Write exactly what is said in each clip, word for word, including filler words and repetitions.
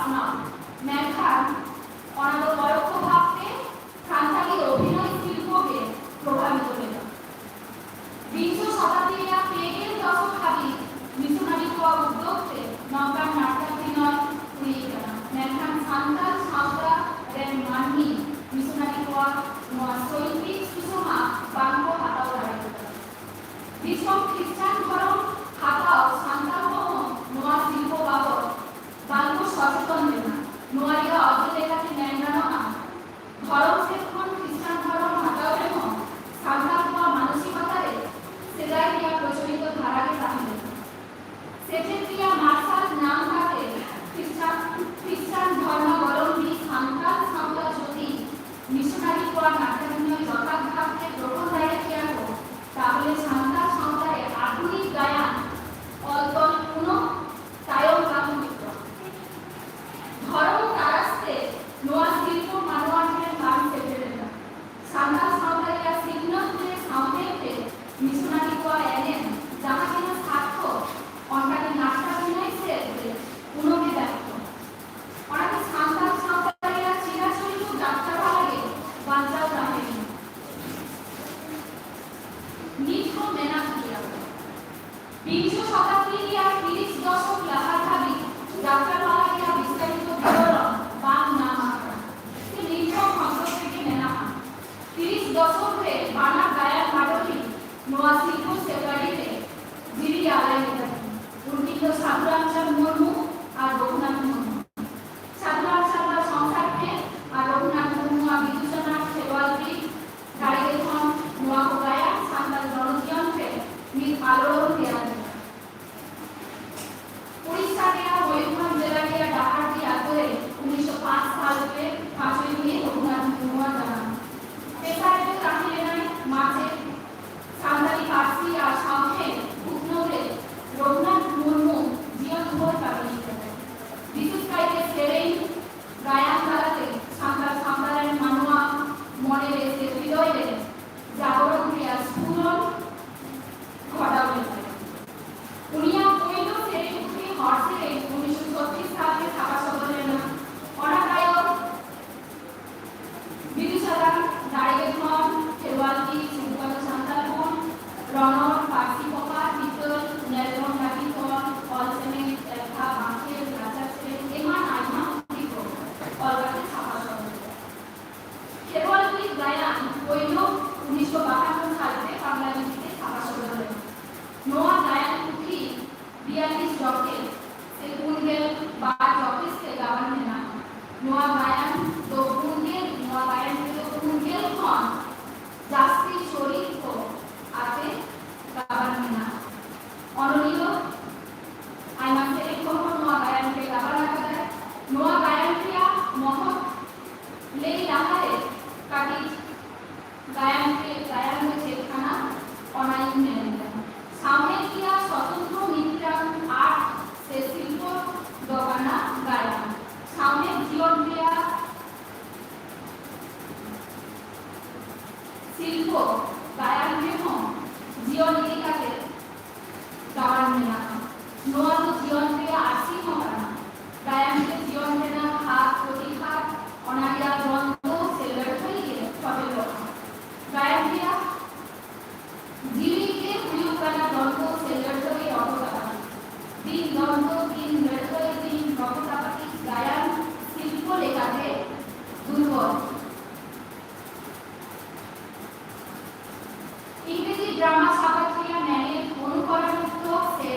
ᱯᱟᱥᱱᱟᱣ, ᱢᱮᱱᱠᱷᱟᱱ ᱚᱱᱟ ᱫᱚ ᱯᱚᱨᱚᱠᱠᱷᱚ ᱵᱷᱟᱵᱽ ᱛᱮ ᱥᱟᱱᱛᱟᱲᱤ ᱚᱵᱷᱤᱱᱚᱭ ᱥᱤᱞᱯᱚ ᱜᱮ ᱯᱨᱚᱵᱷᱟᱵᱤᱛ ᱞᱮᱱᱟ᱾ ᱵᱤᱝᱥᱚ ᱥᱚᱛᱟᱵᱫᱤ ᱨᱮᱭᱟᱜ ᱯᱮ ᱜᱮᱞ ᱫᱚᱥᱚᱠ ᱦᱟᱹᱵᱤᱡ ᱢᱤᱥᱚᱱᱟᱨᱤ ᱠᱚᱣᱟᱜ ᱩᱫᱽᱫᱳᱜᱽ ᱛᱮ ᱱᱚᱝᱠᱟᱱ ᱱᱟᱴᱠᱟᱵᱷᱤᱱᱚᱭ ᱦᱩᱭ ᱟᱠᱟᱱᱟ, ᱢᱮᱱᱠᱷᱟᱱ ᱥᱟᱱᱛᱟᱲ ᱥᱟᱶᱛᱟ ᱨᱮᱱ ᱢᱟᱹᱱᱢᱤ ᱢᱤᱥᱚᱱᱟᱨᱤ ᱠᱚᱣᱟᱜ ᱱᱚᱣᱟ ᱥᱚᱭᱛᱤᱠ ᱥᱩᱥᱚᱢᱟ ᱵᱟᱝ ᱠᱚ ᱦᱟᱛᱟᱣ ᱫᱟᱲᱮ ᱠᱟᱫᱟ᱾ ᱫᱤᱥᱚᱢ ᱠᱷᱨᱤᱥᱴᱟᱱ ᱫᱷᱚᱨᱚᱢ ᱦᱟᱛᱟᱣ ᱥᱟᱱᱛᱟᱲ ᱠᱚᱦᱚᱸ ᱱᱚᱣᱟ ᱥᱤᱞᱯᱚ ᱵᱟᱵᱚᱫ ᱵᱟᱝ ᱠᱚ ᱥᱚᱪᱮᱛᱚᱱ ᱞᱮᱱᱟ᱾ ᱱᱚᱣᱟ ᱨᱮᱭᱟᱜ ᱚᱡᱮ ᱞᱮᱠᱟᱛᱮ ᱢᱮᱱ ᱜᱟᱱᱚᱜᱼᱟ, ᱫᱷᱚᱨᱚᱢ ᱥᱮᱫ ᱠᱷᱚᱱ ᱠᱷᱨᱤᱥᱴᱟᱱ ᱫᱷᱚᱨᱚᱢ ᱦᱟᱛᱟᱣ ᱨᱮᱦᱚᱸ ᱥᱟᱱᱛᱟᱲ ᱠᱚᱣᱟᱜ ᱢᱟᱱᱚᱥᱤᱠᱚᱛᱟ ᱨᱮ ᱥᱮᱫᱟᱭ ᱨᱮᱭᱟᱜ ᱯᱨᱚᱪᱚᱞᱤᱛᱚ ᱫᱷᱟᱨᱟ ᱜᱮ ᱛᱟᱦᱮᱸ ᱞᱮᱱᱟ᱾ ᱥᱮᱪᱮᱫ ᱨᱮᱭᱟᱜ ᱢᱟᱨᱥᱟᱞ ᱧᱟᱢ ᱠᱟᱛᱮ ᱠᱷᱨᱤᱥᱴᱟᱱ ᱠᱷᱨᱤᱥᱴᱟᱱ ᱫᱷᱚᱨᱢᱟᱵᱚᱞᱚᱢᱵᱤ ᱥᱟᱱᱛᱟᱲ ᱥᱟᱶᱛᱟ ᱡᱩᱫᱤ ᱢᱤᱥᱚᱱᱟᱨᱤ ᱠᱚᱣᱟᱜ ᱱᱟᱴᱠᱟᱵᱷᱤᱱᱚᱭ ᱡᱚᱛᱷᱟᱛ ᱵᱷᱟᱵᱽ ᱛᱮ ᱜᱨᱚᱦᱚᱱ ᱫᱟᱲᱮ ᱠᱮᱭᱟ ᱠᱚ, ᱛᱟᱦᱚᱞᱮ ᱥᱟᱱᱛᱟᱲ ᱥᱟᱶᱛᱟ ᱨᱮ ᱱᱚᱣᱟ ᱜᱟᱭᱟᱱ ᱫᱚ ᱯᱩᱱ ᱜᱮᱞ, ᱱᱚᱣᱟ ᱜᱟᱭᱟᱱ ᱨᱮᱫᱚ ᱯᱩᱱ ᱜᱮᱞ ᱠᱷᱚᱱ ᱡᱟᱹᱥᱛᱤ ᱪᱚᱨᱤᱛ ᱠᱚ ᱟᱛᱮ ᱜᱟᱵᱟᱱ ᱢᱮᱱᱟᱜᱼᱟ᱾ ᱚᱱᱚᱞᱤᱭᱟᱹ ᱟᱭᱢᱟ ᱥᱮᱨᱮᱧ ᱠᱚᱦᱚᱸ ᱱᱚᱣᱟ ᱜᱟᱭᱟᱱ ᱨᱮ ᱜᱟᱵᱟᱱ ᱟᱠᱟᱫᱟᱭ᱾ ᱱᱚᱣᱟ ᱜᱟᱭᱟᱱ ᱨᱮᱭᱟᱜ ᱢᱚᱦᱚᱛ ᱞᱟᱹᱭ ᱞᱟᱦᱟᱨᱮ ᱠᱟᱹᱴᱤᱡ ᱜᱟᱭᱟᱱ ᱨᱮ, ᱜᱟᱭᱟᱱ ᱫᱚ ᱪᱮᱫ ᱠᱟᱱᱟ, ᱚᱱᱟᱧ ᱢᱮᱱ ᱮᱫᱟ᱾ ᱥᱟᱶᱦᱮᱫ ᱨᱮᱭᱟᱜ ᱥᱚᱛᱚᱱᱛᱨᱚ ᱢᱤᱫᱴᱟᱝ ᱟᱨᱴ ᱥᱮ ᱥᱤᱞᱯᱚ ᱫᱚ ᱠᱟᱱᱟ ᱜᱟᱭᱟᱱ᱾ ᱥᱟᱶᱦᱮᱫ ᱡᱤᱭᱚᱱ ᱨᱮᱭᱟᱜ ᱥᱤᱞᱯᱚ ᱜᱟᱭᱟᱱ ᱨᱮᱦᱚᱸ ᱡᱤᱭᱚᱱ ᱤᱫᱤ ᱠᱟᱛᱮ ᱜᱟᱵᱟᱱ ᱢᱮᱱᱟᱜᱼᱟ᱾ ᱱᱚᱣᱟ ᱫᱚ ᱡᱤᱭᱚᱱ ᱨᱮᱭᱟᱜ ᱟᱹᱨᱥᱤ ᱦᱚᱸ ᱠᱟᱱᱟ᱾ ᱜᱟᱭᱟᱱ ᱨᱮ ᱡᱤᱭᱚᱱ ᱨᱮᱱᱟᱜ ᱦᱟᱛ ᱯᱨᱚᱛᱤᱜᱷᱟᱛ, ᱚᱱᱟ ᱨᱮᱭᱟᱜ ᱫᱨᱚᱱᱫᱚ ᱥᱮ ᱞᱟᱹᱲᱦᱟᱹᱭ ᱜᱮ ᱯᱷᱚᱴᱮᱞᱚᱜᱼᱟ᱾ ᱜᱟᱭᱟᱱ ᱨᱮᱭᱟᱜ ᱡᱤᱣᱤ ᱜᱮ ᱦᱩᱭᱩᱜ ᱠᱟᱱᱟ ᱫᱨᱚᱱᱫᱚ ᱥᱮ ᱞᱟᱹᱲᱦᱟᱹᱭ ᱨᱚᱠᱚ ᱛᱟᱯᱟᱢ᱾ ᱵᱤᱱ ᱫᱨᱚᱱᱫᱚ, ᱵᱤᱱ ᱞᱟᱹᱲᱦᱟᱹᱭ, ᱵᱤᱱ ᱨᱚᱠᱚ ᱛᱟᱯᱟᱢ ᱜᱟᱭᱟᱱ ᱥᱤᱞᱯᱚ ᱞᱮᱠᱟᱛᱮ ᱫᱩᱨᱵᱚᱞ᱾ ᱤᱝᱨᱮᱡᱤ ᱰᱨᱟᱢᱟ ᱥᱟᱵᱟᱫ ᱨᱮᱭᱟᱜ ᱢᱮᱱᱮᱫ ᱚᱱᱩᱠᱚᱨᱚᱬᱤᱛᱛᱚ ᱥᱮ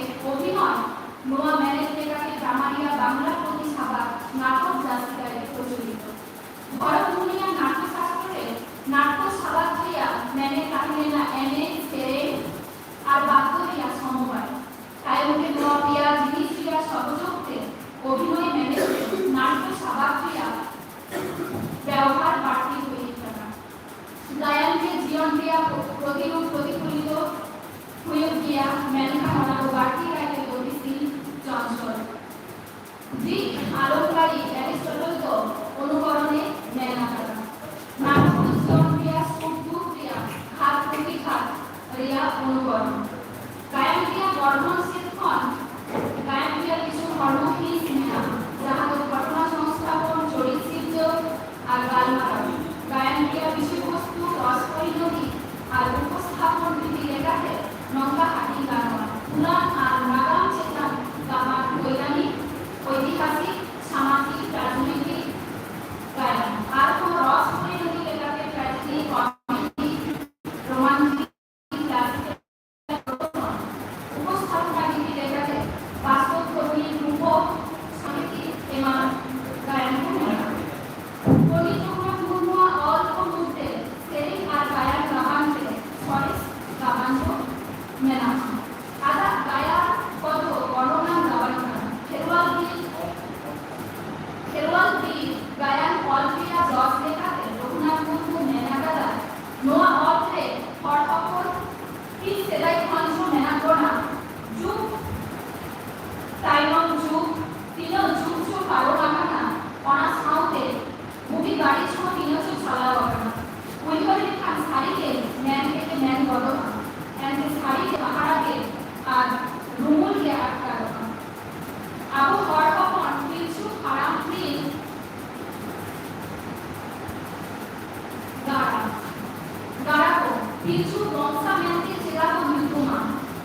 ᱯᱤᱞᱪᱩ ᱵᱚᱝᱥᱟ ᱢᱮᱱᱛᱮ ᱪᱮᱫᱟᱜ ᱠᱚ ᱧᱩᱛᱩᱢᱟ?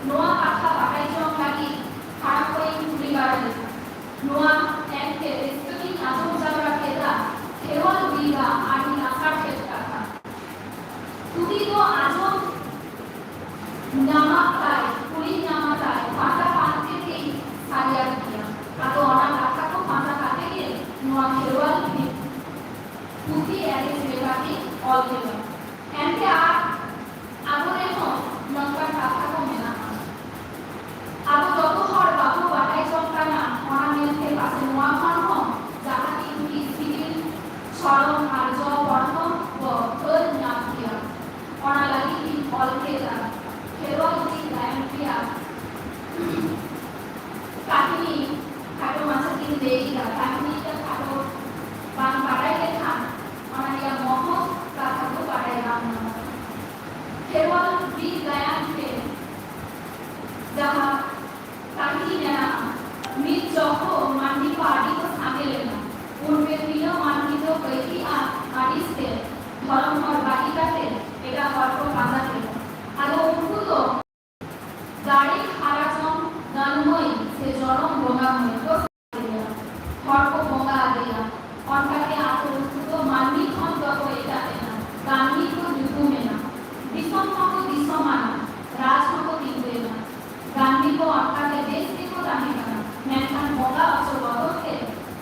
ᱱᱚᱣᱟ ᱠᱟᱛᱷᱟ ᱵᱟᱰᱟᱭ ᱡᱚᱝ ᱞᱟᱹᱜᱤᱫ ᱦᱟᱲᱟᱢ ᱠᱚᱧ ᱠᱩᱞᱤ ᱵᱟᱲᱟ ᱞᱮᱫᱟ᱾ ᱱᱚᱣᱟ ᱮᱱᱛᱮ ᱨᱟᱹᱥᱠᱟᱹ ᱜᱤᱧ ᱟᱸᱡᱚᱢ ᱡᱟᱣᱨᱟ ᱠᱮᱫᱟ᱾ ᱠᱷᱮᱨᱣᱟᱞ ᱵᱤᱨ ᱟᱜ ᱟᱹᱰᱤ ᱞᱟᱥᱟᱲᱦᱮᱫ ᱠᱟᱛᱷᱟ᱾ ᱛᱩᱜᱤ ᱫᱚ ᱟᱸᱡᱚᱢ ᱧᱟᱢᱟᱜ ᱛᱟᱭ, ᱠᱩᱞᱤ ᱧᱟᱢᱟ ᱛᱟᱭ, ᱯᱟᱸᱡᱟ ᱯᱟᱱᱛᱮ ᱛᱮ ᱥᱟᱹᱨᱤᱭᱟᱜ ᱜᱮᱭᱟ᱾ ᱟᱫᱚ ᱚᱱᱟ ᱠᱟᱛᱷᱟ ᱠᱚ ᱯᱟᱸᱡᱟ ᱠᱟᱛᱮ ᱜᱮ ᱱᱚᱣᱟ ᱠᱷᱮᱨᱣᱟᱞ ᱵᱤᱨ ᱯᱩᱛᱷᱤ ᱮᱱᱮᱡ ᱞᱮᱠᱟᱛᱮ ᱚᱞ ᱞᱮᱫᱟ᱾ ᱮᱱᱛᱮ ᱟᱨ ᱟᱵᱚ ᱨᱮᱦᱚᱸ ᱱᱚᱝᱠᱟᱱ ᱠᱟᱛᱷᱟ ᱠᱚ ᱢᱮᱱᱟᱜᱼᱟ᱾ ᱟᱵᱚ ᱡᱚᱛᱚ ᱦᱚᱲ ᱵᱟᱵᱚ ᱵᱟᱰᱟᱭ ᱡᱚᱝ ᱠᱟᱱᱟ, ᱚᱱᱟ ᱢᱮᱱᱛᱮ ᱯᱟᱥᱮ ᱱᱚᱣᱟ ᱠᱷᱚᱱ ᱦᱚᱸ ᱡᱟᱦᱟᱸ ᱛᱤᱱ ᱩᱰᱤᱡ ᱥᱤᱵᱤᱞ ᱥᱚᱲᱚᱢ ᱟᱨ ᱡᱚ ᱯᱚᱲᱦᱚᱱ ᱵᱚ ᱦᱟᱹᱨ ᱧᱟᱢ ᱠᱮᱭᱟ᱾ ᱚᱱᱟ ᱞᱟᱹᱜᱤᱫ ᱤᱧ ᱚᱞ ᱠᱮᱫᱟ ᱠᱷᱮᱨᱣᱟᱞ ᱵᱤᱨ ᱜᱟᱭᱟᱱ ᱨᱮᱭᱟᱜ ᱠᱟᱹᱦᱱᱤ ᱠᱷᱟᱴᱚ ᱢᱟᱪᱷᱟ ᱛᱤᱧ ᱞᱟᱹᱭ ᱠᱮᱫᱟ᱾ ᱠᱟᱹᱦᱱᱤ ᱨᱮᱭᱟᱜ ᱠᱷᱟᱴᱚ ᱵᱟᱝ ᱵᱟᱰᱟᱭ ᱞᱮᱠᱷᱟᱱ ᱚᱱᱟ ᱨᱮᱭᱟᱜ ᱢᱚᱦᱚᱛ ᱠᱟᱛᱷᱟ ᱠᱚ ᱵᱟᱰᱟᱭ ᱵᱟᱝ ᱧᱟᱢᱚᱜᱼᱟ᱾ ᱠᱷᱮᱨᱣᱟᱞ ᱵᱤᱨ ᱜᱟᱭᱟᱱ ᱨᱮ ᱡᱟᱦᱟᱸ ᱠᱟᱹᱦᱱᱤ ᱢᱮᱱᱟᱜᱼᱟ, ᱢᱤᱫ ᱡᱚᱠᱷᱚᱱ ᱢᱟᱹᱱᱢᱤ ᱠᱚ ᱟᱹᱰᱤ ᱠᱚ ᱥᱟᱸᱜᱮ ᱞᱮᱱᱟ, ᱩᱱᱨᱮ ᱛᱤᱱᱟᱹᱜ ᱢᱟᱹᱱᱢᱤ ᱫᱚ ᱠᱟᱹᱭᱠᱤ ᱟᱨ ᱟᱹᱲᱤᱥ ᱛᱮ ᱫᱷᱚᱨᱚᱢ ᱦᱚᱨ ᱵᱟᱹᱜᱤ ᱠᱟᱛᱮ ᱮᱴᱟᱜ ᱦᱚᱨ ᱠᱚ ᱯᱟᱸᱡᱟ ᱠᱮᱫᱟ᱾ ᱟᱫᱚ ᱩᱱᱠᱩ ᱫᱚ ᱫᱟᱲᱮ ᱦᱟᱨᱟ ᱡᱚᱝ ᱜᱟᱱ ᱢᱟᱹᱭ ᱥᱮ ᱡᱚᱱᱚᱢ ᱵᱚᱸᱜᱟ ᱢᱟᱹᱭ ᱠᱚ ᱥᱟᱸᱜᱮ ᱞᱮᱱᱟ᱾ ᱦᱚᱲ ᱠᱚ ᱵᱚᱸᱜᱟ ᱟᱫᱮᱭᱟ᱾ ᱚᱱᱠᱟᱛᱮ ᱟᱛᱳ ᱩᱱᱠᱩ ᱫᱚ ᱢᱟᱹᱱᱢᱤ ᱠᱷᱚᱱ ᱫᱚᱠᱚ ᱮᱴᱟᱜ ᱮᱱᱟ, ᱜᱟᱹᱱᱢᱤ ᱠᱚ ᱧᱩᱛᱩᱢ ᱮᱱᱟ᱾ ᱫᱤᱥᱚᱢ ᱦᱚᱸᱠᱚ ᱫᱤᱥᱚᱢ ᱟᱱᱟ, ᱨᱟᱡᱽ ᱦᱚᱸᱠᱚ ᱛᱤᱸᱜᱩᱭᱮᱱᱟ᱾ ᱜᱟᱹᱱᱢᱤ ᱠᱚ ᱚᱱᱠᱟᱛᱮ ᱵᱮᱥ ᱜᱮᱠᱚ ᱛᱟᱦᱮᱸ ᱠᱟᱱᱟ, ᱢᱮᱱᱠᱷᱟᱱ ᱵᱚᱸᱜᱟ ᱚᱪᱚ ᱵᱚᱫᱚᱞ ᱛᱮ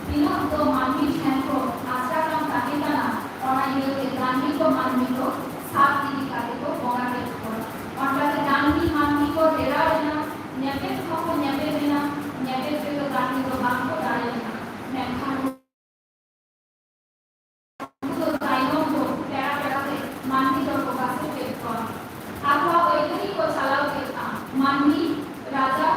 ᱛᱤᱱᱟᱹᱜ ᱫᱚ ᱢᱟᱹᱱᱢᱤ ᱴᱷᱮᱱ ᱠᱚ ᱟᱥᱨᱟ ᱠᱟᱱ ᱛᱟᱦᱮᱸ ᱠᱟᱱᱟ, ᱚᱱᱟ ᱤᱭᱟᱹᱛᱮ ᱜᱟᱹᱱᱢᱤ ᱠᱚ ᱢᱟᱹᱱᱢᱤ ᱠᱚ ᱥᱟᱵ ᱤᱫᱤ ᱠᱟᱛᱮ ᱠᱚ ᱵᱚᱸᱜᱟ ᱠᱮᱫ ᱠᱚᱣᱟ᱾ ᱚᱱᱠᱟᱛᱮ ᱜᱟᱹᱱᱢᱤ ᱢᱟᱹᱱᱢᱤ ᱠᱚ ᱰᱮᱨᱟ ᱞᱮᱱᱟ, ᱧᱮᱯᱮᱞ ᱦᱚᱸᱠᱚ ᱧᱮᱯᱮᱞ ᱞᱮᱱᱟ, ᱧᱮᱯᱮᱞ ᱛᱮᱫᱚ ᱜᱟᱹᱱᱢᱤ ᱫᱚ ᱵᱟᱝ ᱠᱚ ᱫᱟᱲᱮ ᱞᱮᱱᱟ᱾ ᱢᱮᱱᱠᱷᱟᱱ ᱩᱱᱠᱩ ᱫᱚ ᱛᱟᱭᱱᱚᱢ ᱫᱚ ᱯᱮᱲᱟ ᱯᱮᱲᱟ ᱛᱮ ᱢᱟᱹᱱᱢᱤ ᱫᱚᱠᱚ ᱵᱟᱥᱮ ᱠᱮᱫ ᱠᱚᱣᱟ᱾ ᱟᱠᱚᱣᱟᱜ ᱟᱹᱭᱫᱟᱹᱨᱤ ᱠᱚ ᱪᱟᱞᱟᱣ ᱠᱮᱫᱼᱟ᱾ ᱢᱟᱹᱱᱢᱤ ᱨᱟᱡᱟ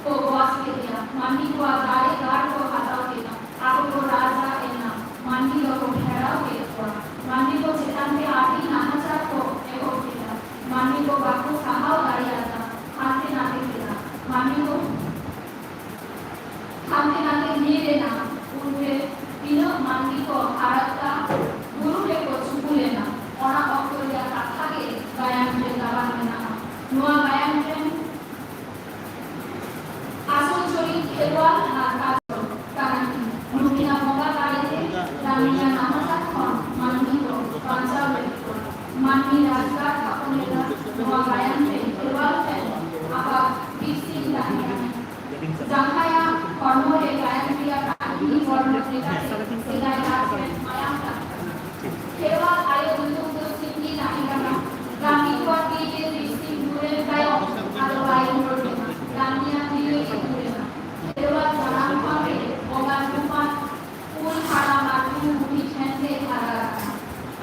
ᱠᱚ ᱵᱚᱥ ᱠᱮᱫᱮᱭᱟ᱾ ᱢᱟᱹᱱᱢᱤ ᱠᱚᱣᱟᱜ ᱫᱟᱲᱮ ᱜᱟᱲ ᱠᱚ ᱦᱟᱛᱟᱣ ᱠᱮᱫᱟ᱾ ᱟᱠᱚ ᱠᱚ ᱨᱟᱡᱟ ᱮᱱᱟ᱾ ᱢᱟᱹᱱᱢᱤ ᱫᱚᱠᱚ ᱜᱷᱮᱨᱟᱣ ᱠᱮᱫ ᱠᱚᱣᱟ᱾ ᱢᱟᱹᱱᱢᱤ ᱠᱚ ᱪᱮᱛᱟᱱ ᱛᱮ ᱟᱹᱰᱤ ᱱᱟᱦᱟᱪᱟᱨ ᱠᱚ ᱮᱦᱚᱵ ᱠᱮᱫᱟ᱾ ᱢᱟᱹᱱᱢᱤ ᱠᱚ ᱵᱟᱠᱚ ᱥᱟᱦᱟᱣ ᱫᱟᱲᱮᱭᱟᱫᱟ᱾ ᱦᱟᱱᱛᱮ ᱱᱟᱛᱮ ᱠᱮᱫᱟ᱾ ᱢᱟᱹᱱᱢᱤ ᱠᱚ ᱦᱟᱱᱛᱮ ᱱᱟᱛᱮ ᱧᱤᱨ ᱮᱱᱟ᱾ ᱩᱱᱨᱮ ᱛᱤᱱᱟᱹᱜ ᱢᱟᱹᱱᱢᱤ ᱠᱚ ᱦᱟᱨᱟᱛᱟ ᱵᱩᱨᱩ ᱨᱮᱠᱚ ᱪᱩᱯᱩ ᱞᱮᱱᱟ᱾ ᱚᱱᱟ ᱚᱠᱛᱚ ᱨᱮᱭᱟᱜ ᱠᱟᱛᱷᱟ ᱜᱮ ᱜᱟᱭᱟᱱ ᱢᱟᱹᱱᱢᱤᱭᱟᱜ ᱱᱟᱦᱟᱪᱟᱨ ᱠᱷᱚᱱ ᱢᱟᱹᱱᱢᱤ ᱠᱚ ᱵᱟᱧᱪᱟᱣ ᱞᱟᱹᱜᱤᱫ ᱠᱚ ᱢᱟᱹᱱᱢᱤ ᱨᱟᱡᱽᱜᱟᱲ ᱛᱷᱟᱯᱚᱱ ᱞᱮᱫᱟ᱾ ᱱᱚᱣᱟ ᱜᱟᱭᱟᱱ ᱨᱮ ᱠᱷᱮᱨᱣᱟᱞ ᱴᱷᱮᱱ ᱟᱵᱟᱨ ᱵᱤᱨ ᱥᱤᱝ ᱛᱟᱦᱮᱸ ᱠᱟᱱᱟ, ᱡᱟᱦᱟᱸᱭᱟᱜ ᱦᱚᱲᱢᱚ ᱨᱮ ᱜᱟᱭᱟᱱ ᱨᱮᱭᱟᱜ ᱠᱟᱹᱦᱱᱤ ᱵᱚᱨᱱᱚᱱ ᱞᱮᱠᱟᱛᱮ ᱥᱮᱫᱟᱭ ᱨᱟᱡᱽ ᱨᱮᱱ ᱢᱟᱭᱟᱢ ᱛᱟᱦᱮᱸ ᱠᱟᱱᱟ᱾ ᱠᱷᱮᱨᱣᱟᱞ ᱟᱭᱳ ᱧᱩᱛᱩᱢ ᱫᱚ ᱥᱤᱝᱜᱤ ᱛᱟᱦᱮᱸ ᱠᱟᱱᱟ᱾ ᱜᱟᱹᱦᱤᱨ ᱠᱚᱣᱟᱜ ᱛᱤ ᱨᱮ ᱵᱤᱨ ᱥᱤᱝ ᱧᱩᱨᱮᱱ ᱛᱟᱭᱚᱢ ᱟᱫᱚ ᱵᱟᱭ ᱨᱩᱣᱟᱹᱲ ᱞᱮᱱᱟ᱾ ᱜᱟᱹᱦᱤᱨ ᱛᱤ ᱨᱮ ᱧᱩᱨᱮᱱᱟ᱾ ᱠᱷᱮᱨᱣᱟᱞ ᱡᱟᱱᱟᱢ ᱠᱷᱚᱱ ᱜᱮ ᱵᱚᱸᱜᱟ ᱧᱩᱛᱩᱢᱟᱱ ᱩᱞ ᱦᱟᱲᱟᱢ ᱟᱨ ᱩᱞ ᱵᱩᱰᱷᱤ ᱴᱷᱮᱱ ᱛᱮ ᱦᱟᱨᱟ ᱟᱠᱟᱱᱟ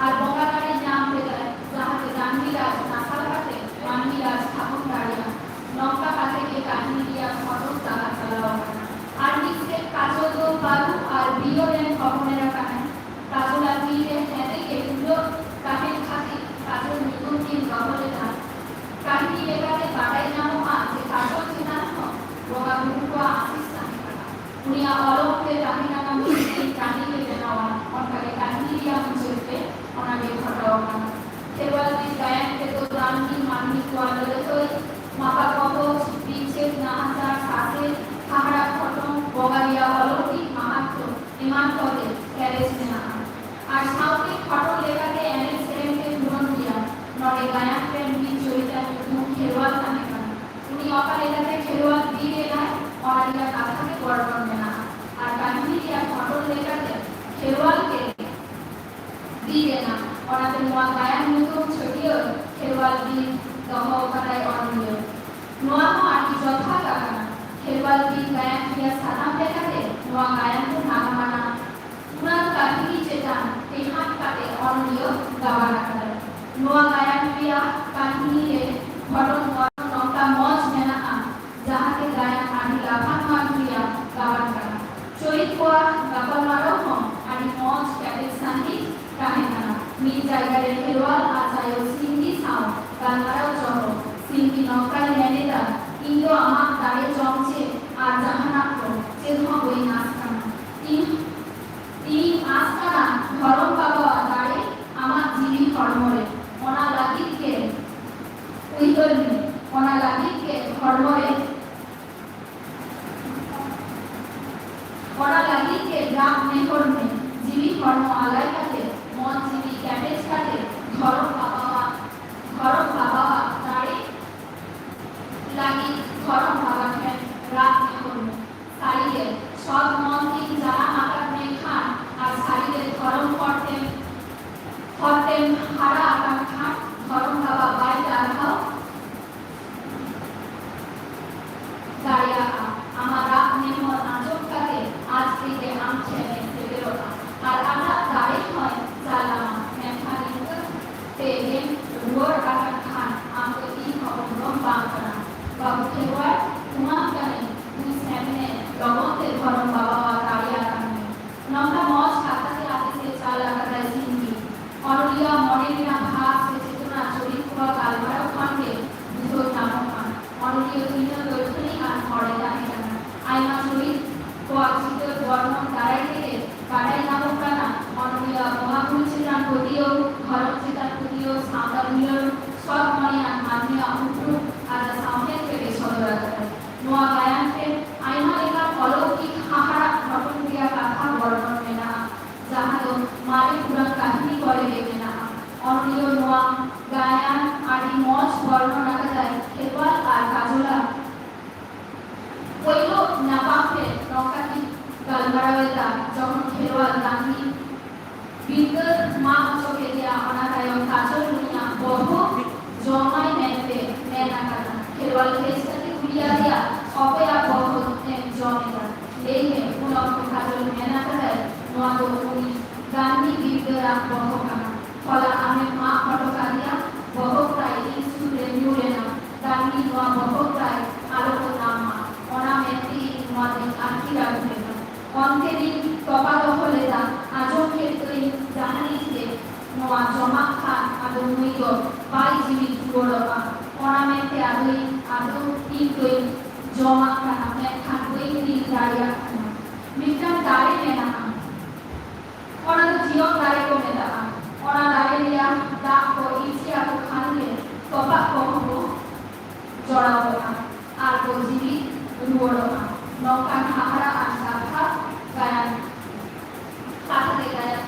ᱟᱨ ᱵᱚᱸᱜᱟ ᱫᱟᱲᱮ ᱧᱟᱢ ᱞᱮᱫᱟᱭ, ᱡᱟᱦᱟᱸ ᱛᱮ ᱰᱟᱝᱨᱤ ᱨᱟᱡᱽ ᱱᱟᱥᱟᱣ ᱠᱟᱛᱮ ᱢᱟᱹᱱᱢᱤ ᱨᱟᱡᱽ ᱛᱷᱟᱯᱚᱱ ᱫᱟᱲᱮᱭᱟᱜᱼᱟ᱾ ᱱᱚᱝᱠᱟ ᱠᱟᱛᱮ ᱜᱮ ᱠᱟᱹᱦᱱᱤ ᱨᱮᱭᱟᱜ ᱜᱷᱚᱴᱚᱱ ᱰᱟᱦᱟᱨ ᱪᱟᱞᱟᱣ ᱟᱠᱟᱱᱟ᱾ ᱟᱨ ᱢᱤᱫ ᱥᱮᱫ ᱠᱟᱡᱚᱞ ᱫᱚ ᱵᱟᱹᱨᱩ ᱟᱨ ᱵᱤᱭᱚ ᱨᱮᱱ ᱦᱚᱯᱚᱱ ᱮᱨᱟ ᱠᱟᱱᱟᱭ᱾ ᱠᱟᱡᱚᱞ ᱟᱜ ᱛᱤ ᱨᱮ ᱦᱮᱸᱫᱮ ᱜᱮ ᱴᱩᱰᱟᱹᱜ ᱛᱟᱦᱮᱱ ᱠᱷᱟᱹᱛᱤᱨ ᱠᱟᱡᱚᱞ ᱧᱩᱛᱩᱢ ᱠᱤᱱ ᱫᱚᱦᱚ ᱞᱮᱫᱟ᱾ ᱠᱟᱹᱦᱱᱤ ᱞᱮᱠᱟᱛᱮ ᱵᱟᱰᱟᱭ ᱧᱟᱢᱚᱜᱼᱟ ᱡᱮ ᱠᱟᱡᱚᱞ ᱪᱮᱛᱟᱱ ᱦᱚᱸ ᱵᱚᱸᱜᱟ ᱵᱩᱨᱩ ᱠᱚᱣᱟᱜ ᱟᱥᱤᱥ ᱛᱟᱦᱮᱸ ᱠᱟᱱᱟ᱾ ᱩᱱᱤᱭᱟᱜ ᱚᱞᱚᱜ ᱛᱮ ᱛᱟᱦᱮᱸ ᱠᱟᱱᱟ ᱢᱤᱫᱴᱮᱱ ᱠᱟᱹᱦᱱᱤ ᱜᱮ ᱵᱮᱱᱟᱣᱟ, ᱚᱱᱠᱟ ᱜᱮ ᱠᱟᱹᱦᱱᱤ ᱨᱮᱭᱟᱜ ᱢᱩᱪᱟᱹᱫ ᱨᱮ ᱚᱱᱟ ᱜᱮ ᱜᱷᱚᱴᱟᱣ ᱟᱠᱟᱱᱟ᱾ ᱠᱷᱮᱨᱣᱟᱞ ᱵᱤᱨ ᱜᱟᱭᱟᱱ ᱛᱮᱫᱚ ᱫᱟᱹᱱᱢᱤ ᱢᱟᱹᱱᱢᱤ ᱠᱚᱣᱟᱜ ᱞᱟᱹᱲᱦᱟᱹᱭ, ᱢᱟᱯᱟ ᱠᱚᱯᱚᱡ, ᱵᱤᱪᱟᱹᱨ, ᱱᱟᱦᱟᱪᱟᱨ, ᱥᱟᱥᱮᱛ, ᱦᱟᱦᱟᱲᱟ ᱜᱷᱚᱴᱚᱱ, ᱵᱚᱸᱜᱟ ᱨᱮᱭᱟᱜ ᱚᱞᱚᱠᱤᱠ ᱢᱟᱦᱟᱛᱢᱚ ᱮᱢᱟᱱ ᱠᱚᱛᱮ ᱯᱮᱨᱮᱡ ᱢᱮᱱᱟᱜᱼᱟ᱾ ᱟᱨ ᱥᱟᱶᱛᱮ ᱠᱷᱚᱴᱚ ᱞᱮᱠᱟᱛᱮ ᱮᱱᱮᱡ ᱥᱮᱨᱮᱧ ᱛᱮ ᱯᱩᱨᱚᱱ ᱜᱮᱭᱟ᱾ ᱱᱚᱰᱮ ᱜᱟᱭᱟᱱ ᱨᱮᱱ ᱢᱤᱫ ᱪᱚᱨᱤᱛᱟᱜ ᱧᱩᱛᱩᱢ ᱠᱷᱮᱨᱣᱟᱞ ᱛᱟᱦᱮᱸ ᱠᱟᱱᱟ᱾ ᱩᱱᱤ ᱚᱠᱟ ᱞᱮᱠᱟᱛᱮ ᱠᱷᱮᱨᱣᱟᱞ ᱵᱤᱨ ᱮᱱᱟᱭ, ᱚᱱᱟ ᱨᱮᱭᱟᱜ ᱠᱟᱛᱷᱟ ᱜᱮ ᱵᱚᱨᱱᱚᱱ ᱢᱮᱱᱟᱜᱼᱟ᱾ ᱟᱨ ᱠᱟᱹᱦᱱᱤ ᱨᱮᱭᱟᱜ ᱜᱷᱚᱴᱚᱱ ᱞᱮᱠᱟᱛᱮ ᱠᱷᱮᱨᱣᱟᱞ ᱜᱮ ᱵᱤᱨ ᱮᱱᱟ, ᱚᱱᱟᱛᱮ ᱱᱚᱣᱟ ᱜᱟᱭᱟᱱ ᱧᱩᱛᱩᱢ ᱪᱷᱟᱹᱴᱭᱟᱹᱨ ᱠᱷᱮᱨᱣᱟᱞ ᱵᱤᱨ ᱫᱚᱦᱚ ᱟᱠᱟᱫᱟᱭ ᱚᱱᱚᱞᱤᱭᱟᱹ᱾ ᱱᱚᱣᱟ ᱦᱚᱸ ᱟᱹᱰᱤ ᱡᱚᱛᱷᱟᱛ ᱟᱠᱟᱱᱟ᱾ ᱠᱷᱮᱨᱣᱟᱞ ᱵᱤᱨ ᱜᱟᱭᱟᱱ ᱨᱮᱭᱟᱜ ᱥᱟᱛᱟᱢ ᱞᱮᱠᱟᱛᱮ ᱱᱚᱣᱟ ᱜᱟᱭᱟᱱ ᱫᱚ ᱱᱟᱜᱟᱢ ᱟᱱᱟᱜ ᱯᱩᱨᱟᱱ ᱠᱟᱹᱦᱱᱤ ᱪᱮᱛᱟᱱ ᱴᱮᱦᱟᱸᱰ ᱠᱟᱛᱮ ᱚᱱᱚᱞᱤᱭᱟᱹ ᱜᱟᱵᱟᱱ ᱟᱠᱟᱫᱟᱭ᱾ ᱱᱚᱣᱟ ᱜᱟᱭᱟᱱ ᱨᱮᱭᱟᱜ ᱠᱟᱹᱦᱱᱤ ᱨᱮ ᱜᱷᱚᱴᱚᱱ ᱵᱚᱨᱱᱚᱱ ᱱᱚᱝᱠᱟ ᱢᱚᱡᱽ ᱢᱮᱱᱟᱜᱼᱟ, ᱡᱟᱦᱟᱸ ᱛᱮ ᱜᱟᱭᱟᱱ ᱟᱹᱰᱤ ᱞᱟᱯᱷᱟᱝ ᱢᱟᱹᱱ ᱨᱮᱭᱟᱜ ᱜᱟᱵᱟᱱ ᱠᱟᱱᱟ᱾ ᱪᱚᱨᱤᱛ ᱠᱚᱣᱟᱜ ᱜᱟᱯᱟᱞᱢᱟᱨᱟᱣ ᱦᱚᱸ ᱟᱹᱰᱤ ᱢᱚᱡᱽ ᱠᱮᱴᱮᱡ ᱥᱟᱺᱦᱤᱡ ᱛᱟᱦᱮᱸ ᱠᱟᱱᱟ᱾ ᱢᱤᱫ ᱡᱟᱭᱜᱟ ᱨᱮ ᱠᱷᱮᱨᱣᱟᱞ ᱟᱡ ᱟᱭᱳ ᱥᱤᱝᱜᱤ ᱥᱟᱶ ᱜᱟᱞᱢᱟᱨᱟᱣ ᱡᱚᱦᱚᱜ ᱥᱤᱝᱜᱤ ᱱᱚᱝᱠᱟᱭ ᱢᱮᱱ ᱮᱫᱟ, "ᱤᱧ ᱫᱚ ᱟᱢᱟᱜ ᱫᱟᱲᱮ ᱡᱚᱢ ᱪᱮᱫ ᱟᱨ ᱡᱟᱦᱟᱱᱟᱜ ᱠᱚ ᱪᱮᱫ ᱦᱚᱸ ᱵᱟᱹᱧ ᱟᱸᱥ ᱠᱟᱱᱟ᱾ ᱤᱧ, ᱤᱧᱤᱧ ᱟᱸᱥ ᱠᱟᱱᱟ ᱫᱷᱚᱨᱚᱢ ᱵᱟᱵᱟᱣᱟᱜ ᱫᱟᱲᱮ ᱟᱢᱟᱜ ᱡᱤᱣᱤ ᱦᱚᱲᱢᱚ ᱨᱮ᱾ ᱚᱱᱟ ᱞᱟᱹᱜᱤᱫ ᱜᱮ ᱩᱭᱦᱟᱹᱨ ᱢᱮ, ᱦᱚᱲᱢᱚ ᱟᱞᱟᱭ ᱠᱟᱛᱮ, ᱢᱚᱱ ᱡᱤᱣᱤ ᱠᱮᱴᱮᱡ ᱠᱟᱛᱮ, ᱫᱷᱚᱨᱚᱢ ᱵᱟᱵᱟᱣᱟᱜ, ᱫᱷᱚᱨᱚᱢ ᱵᱟᱵᱟᱣᱟᱜ ᱫᱟᱲᱮ ᱞᱟᱹᱜᱤᱫ ᱫᱷᱚᱨᱚᱢ ᱵᱟᱵᱟ ᱴᱷᱮᱱ ᱨᱟᱜ ᱱᱮᱦᱚᱨ ᱢᱮ᱾ ᱥᱟᱹᱨᱤᱜᱮ ᱥᱚᱛ ᱢᱚᱱ ᱛᱮᱢ ᱡᱟᱱᱟᱢ ᱟᱠᱟᱫ ᱢᱮᱱᱠᱷᱟᱱ ᱟᱨ ᱥᱟᱹᱨᱤᱜᱮ ᱫᱷᱚᱨᱚᱢ ᱦᱚᱨ ᱛᱮᱢ, ᱦᱚᱨ ᱛᱮᱢ ᱦᱟᱨᱟ ᱟᱠᱟᱱ ᱠᱷᱟᱱ ᱫᱷᱚᱨᱚᱢ ᱵᱟᱵᱟ ᱵᱟᱭ ᱫᱟᱨᱦᱟᱣ ᱫᱟᱲᱮᱭᱟᱜᱼᱟ᱾ ᱟᱢᱟᱜ ᱨᱟᱜ ᱱᱮᱦᱚᱨ ᱟᱸᱡᱚᱢ ᱠᱟᱛᱮ ᱟᱡ ᱛᱮᱜᱮ ᱟᱢ ᱴᱷᱮᱱᱮ ᱥᱮᱴᱮᱨᱚᱜᱼᱟ ᱟᱨ ᱟᱡᱟᱜ ᱫᱟᱲᱮ ᱦᱚᱸᱭ ᱪᱟᱞ ᱟᱢᱟ᱾ ᱢᱮᱱᱠᱷᱟᱱ ᱤᱱᱠᱟᱹ ᱛᱮᱜᱮᱢ ᱨᱩᱣᱟᱹᱲ ᱟᱠᱟᱱ ᱠᱷᱟᱱ ᱟᱢ ᱫᱚ ᱤᱧ ᱦᱚᱯᱚᱱ ᱫᱚᱢ ᱵᱟᱝ ᱠᱟᱱᱟ᱾ ᱵᱟᱹᱵᱩ ᱠᱷᱮᱨᱣᱟᱲ, ᱮᱢᱟᱢ ᱠᱟᱹᱱᱟᱹᱧ, ᱫᱩ ᱥᱮᱱ ᱢᱮ, ᱞᱚᱜᱚᱱ ᱛᱮ ᱫᱷᱚᱨᱚᱢ ᱵᱟᱵᱟᱣᱟᱜ ᱫᱟᱲᱮ ᱟᱛᱟᱝ ᱢᱮ᱾ ᱱᱚᱝᱠᱟ ᱢᱚᱡᱽ ᱠᱟᱛᱷᱟ ᱛᱮ ᱟᱯᱮ ᱥᱮᱫ ᱪᱟᱞ ᱟᱠᱟᱫᱟᱭ ᱥᱤᱧ ᱜᱮ᱾ ᱚᱱᱚᱞᱤᱭᱟᱹ ᱢᱚᱱᱮ ᱨᱮᱱᱟᱜ ᱵᱷᱟᱵᱽ ᱥᱮ ᱪᱮᱛᱱᱟ ᱪᱚᱨᱤᱛ ᱠᱚᱣᱟᱜ ᱜᱟᱞᱢᱟᱨᱟᱣ ᱠᱷᱚᱱ ᱜᱮ ᱵᱩᱡᱷᱟᱹᱣ ᱧᱟᱢᱚᱜ ᱠᱟᱱᱟ᱾ ᱚᱱᱚᱞᱤᱭᱟᱹ ᱛᱤᱱᱟᱹᱜ ᱫᱟᱹᱲᱠᱷᱟᱹᱱᱤ ᱟᱱ ᱦᱚᱲᱮ ᱛᱟᱦᱮᱸ ᱠᱟᱱᱟ᱾ ᱟᱭᱢᱟ ᱪᱚᱨᱤᱛ ᱠᱚᱣᱟᱜ ᱪᱤᱛᱟᱹᱨ ᱵᱚᱨᱱᱚᱱ ᱫᱟᱨᱟᱭ ᱛᱮᱜᱮ ᱵᱟᱰᱟᱭ ᱧᱟᱢᱚᱜ ᱠᱟᱱᱟ, ᱚᱱᱚᱞᱤᱭᱟᱹ ᱵᱚᱸᱜᱟ ᱵᱩᱨᱩ ᱪᱮᱛᱟᱱ ᱯᱟᱹᱛᱭᱟᱹᱣ, ᱫᱷᱚᱨᱚᱢ ᱪᱮᱛᱟᱱ ᱯᱟᱹᱛᱭᱟᱹᱣ, ᱥᱟᱶᱛᱟ ᱫᱩᱞᱟᱹᱲ, ᱥᱚᱛ ᱢᱚᱱᱮᱭᱟᱱ ᱢᱟᱹᱱᱢᱤᱭᱟᱜ ᱩᱯᱨᱩᱢ ᱟᱡᱟᱜ ᱥᱟᱶᱦᱮᱫ ᱨᱮᱜᱮ ᱥᱚᱫᱚᱨ ᱟᱠᱟᱫᱟᱭ᱾ ᱱᱚᱣᱟ ᱜᱟᱭᱟᱱ ᱨᱮ ᱟᱭᱢᱟ ᱞᱮᱠᱟᱱ ᱚᱞᱚᱠᱤᱠ ᱦᱟᱦᱟᱲᱟᱜ ᱜᱷᱚᱴᱚᱱ ᱨᱮᱭᱟᱜ ᱠᱟᱛᱷᱟ ᱵᱚᱨᱱᱚᱱ ᱢᱮᱱᱟᱜᱼᱟ, ᱡᱟᱦᱟᱸ ᱫᱚ ᱢᱟᱨᱮ ᱯᱩᱨᱟᱱ ᱠᱟᱹᱦᱱᱤ ᱠᱚᱨᱮ ᱜᱮ ᱢᱮᱱᱟᱜᱼᱟ᱾ ᱚᱱᱚᱞᱤᱭᱟᱹ ᱱᱚᱣᱟ ᱜᱟᱭᱟᱱ ᱟᱹᱰᱤ ᱢᱚᱡᱽ ᱵᱚᱨᱱᱚᱱ ᱟᱠᱟᱫᱟᱭ᱾ ᱠᱷᱮᱨᱣᱟᱞ ᱟᱨ ᱠᱟᱡᱚᱞᱟ ᱯᱳᱭᱞᱳ ᱧᱟᱯᱟᱢ ᱨᱮ ᱱᱚᱝᱠᱟ ᱠᱤᱱ ᱜᱟᱞᱢᱟᱨᱟᱣ ᱮᱫᱟ, ᱡᱚᱠᱷᱚᱱ ᱠᱷᱮᱨᱣᱟᱞ ᱜᱟᱹᱱᱦᱤ ᱵᱤᱨᱫᱟᱹ ᱢᱟᱜ ᱦᱚᱪᱚ ᱠᱮᱫᱮᱭᱟ, ᱚᱱᱟ ᱛᱟᱭᱚᱢ ᱠᱟᱡᱚᱞ ᱩᱱᱤᱭᱟᱜ ᱵᱚᱦᱚᱜ ᱡᱚᱢᱟᱭ ᱢᱮᱱᱛᱮ ᱢᱮᱱ ᱟᱠᱟᱫᱟ᱾ ᱠᱷᱮᱨᱣᱟᱞ ᱦᱮᱡ ᱠᱟᱛᱮ ᱠᱩᱞᱤ ᱟᱫᱮᱭᱟ, "ᱚᱠᱚᱭᱟᱜ ᱵᱚᱦᱚᱜ ᱮᱢ ᱡᱚᱢ ᱮᱫᱟ? ᱞᱟᱹᱭ ᱢᱮ᱾" ᱩᱱ ᱚᱠᱛᱚ ᱠᱟᱡᱚᱞ ᱢᱮᱱ ᱟᱠᱟᱫᱟᱭ, "ᱱᱚᱣᱟ ᱫᱚ ᱩᱱᱤ ᱜᱟᱹᱱᱦᱤ ᱵᱤᱨᱫᱟᱹᱭᱟᱜ ᱵᱚᱦᱚᱜ ᱠᱟᱱᱟ᱾ ᱦᱚᱞᱟ ᱟᱢᱮᱢ ᱢᱟᱜ ᱦᱚᱴᱚ ᱠᱟᱫᱮᱭᱟ, ᱵᱚᱦᱚᱜ ᱛᱟᱭ ᱤᱧ ᱥᱩᱨ ᱨᱮ ᱧᱩᱨ ᱮᱱᱟ᱾ ᱜᱟᱹᱱᱦᱤ ᱱᱚᱣᱟ ᱵᱚᱦᱚᱜ ᱛᱟᱭ ᱟᱞᱚ ᱠᱚ ᱧᱟᱢ ᱢᱟ, ᱚᱱᱟ ᱢᱮᱱᱛᱮ ᱤᱧ ᱱᱚᱣᱟ ᱫᱚᱧ ᱟᱹᱛᱠᱤᱨ ᱟᱹᱜᱩ ᱞᱮᱫᱟ᱾" ᱚᱱᱛᱮ ᱨᱤᱧ ᱛᱚᱯᱟ ᱫᱚᱦᱚ ᱞᱮᱫᱟ᱾ ᱟᱸᱡᱚᱢ ᱠᱮᱫ ᱫᱚᱧ ᱡᱟᱦᱟᱱᱤᱡ ᱜᱮ ᱱᱚᱣᱟ ᱡᱚᱢᱟᱜ ᱠᱷᱟᱱ ᱟᱫᱚ ᱱᱩᱭ ᱫᱚ ᱵᱟᱭ ᱡᱤᱣᱤ ᱨᱩᱣᱟᱹᱲᱚᱜᱼᱟ᱾ ᱚᱱᱟ ᱢᱮᱱᱛᱮ ᱟᱫᱚᱧ, ᱟᱫᱚ ᱤᱧ ᱫᱚᱧ ᱡᱚᱢᱟᱜ ᱠᱟᱱᱟ, ᱢᱮᱱᱠᱷᱟᱱ ᱵᱟᱹᱧ ᱫᱤᱞ ᱫᱟᱲᱮᱭᱟᱜ ᱠᱟᱱᱟ᱾ ᱢᱤᱫᱴᱟᱝ ᱫᱟᱨᱮ ᱢᱮᱱᱟᱜᱼᱟ, ᱚᱱᱟ ᱫᱚ ᱡᱤᱭᱚᱱ ᱫᱟᱨᱮ ᱠᱚ ᱢᱮᱛᱟᱜᱼᱟ᱾ ᱚᱱᱟ ᱫᱟᱨᱮ ᱨᱮᱭᱟᱜ ᱫᱟᱜ ᱠᱚ ᱤᱨᱪᱤ ᱟᱠᱚ ᱠᱷᱟᱱ ᱜᱮ ᱛᱚᱯᱟᱜ ᱠᱚᱦᱚᱸ ᱠᱚ ᱡᱚᱲᱟᱣ ᱠᱚᱜᱼᱟ ᱟᱨ ᱠᱚ ᱡᱤᱣᱤ ᱨᱩᱣᱟᱹᱲᱚᱜᱼᱟ᱾ ᱱᱚᱝᱠᱟᱱ ᱦᱟᱦᱟᱲᱟ ᱟᱱ ᱠᱟᱛᱷᱟ ᱜᱟᱭᱟᱱ, ᱠᱟᱛᱷᱟ ᱛᱮ ᱜᱟᱭᱟᱱ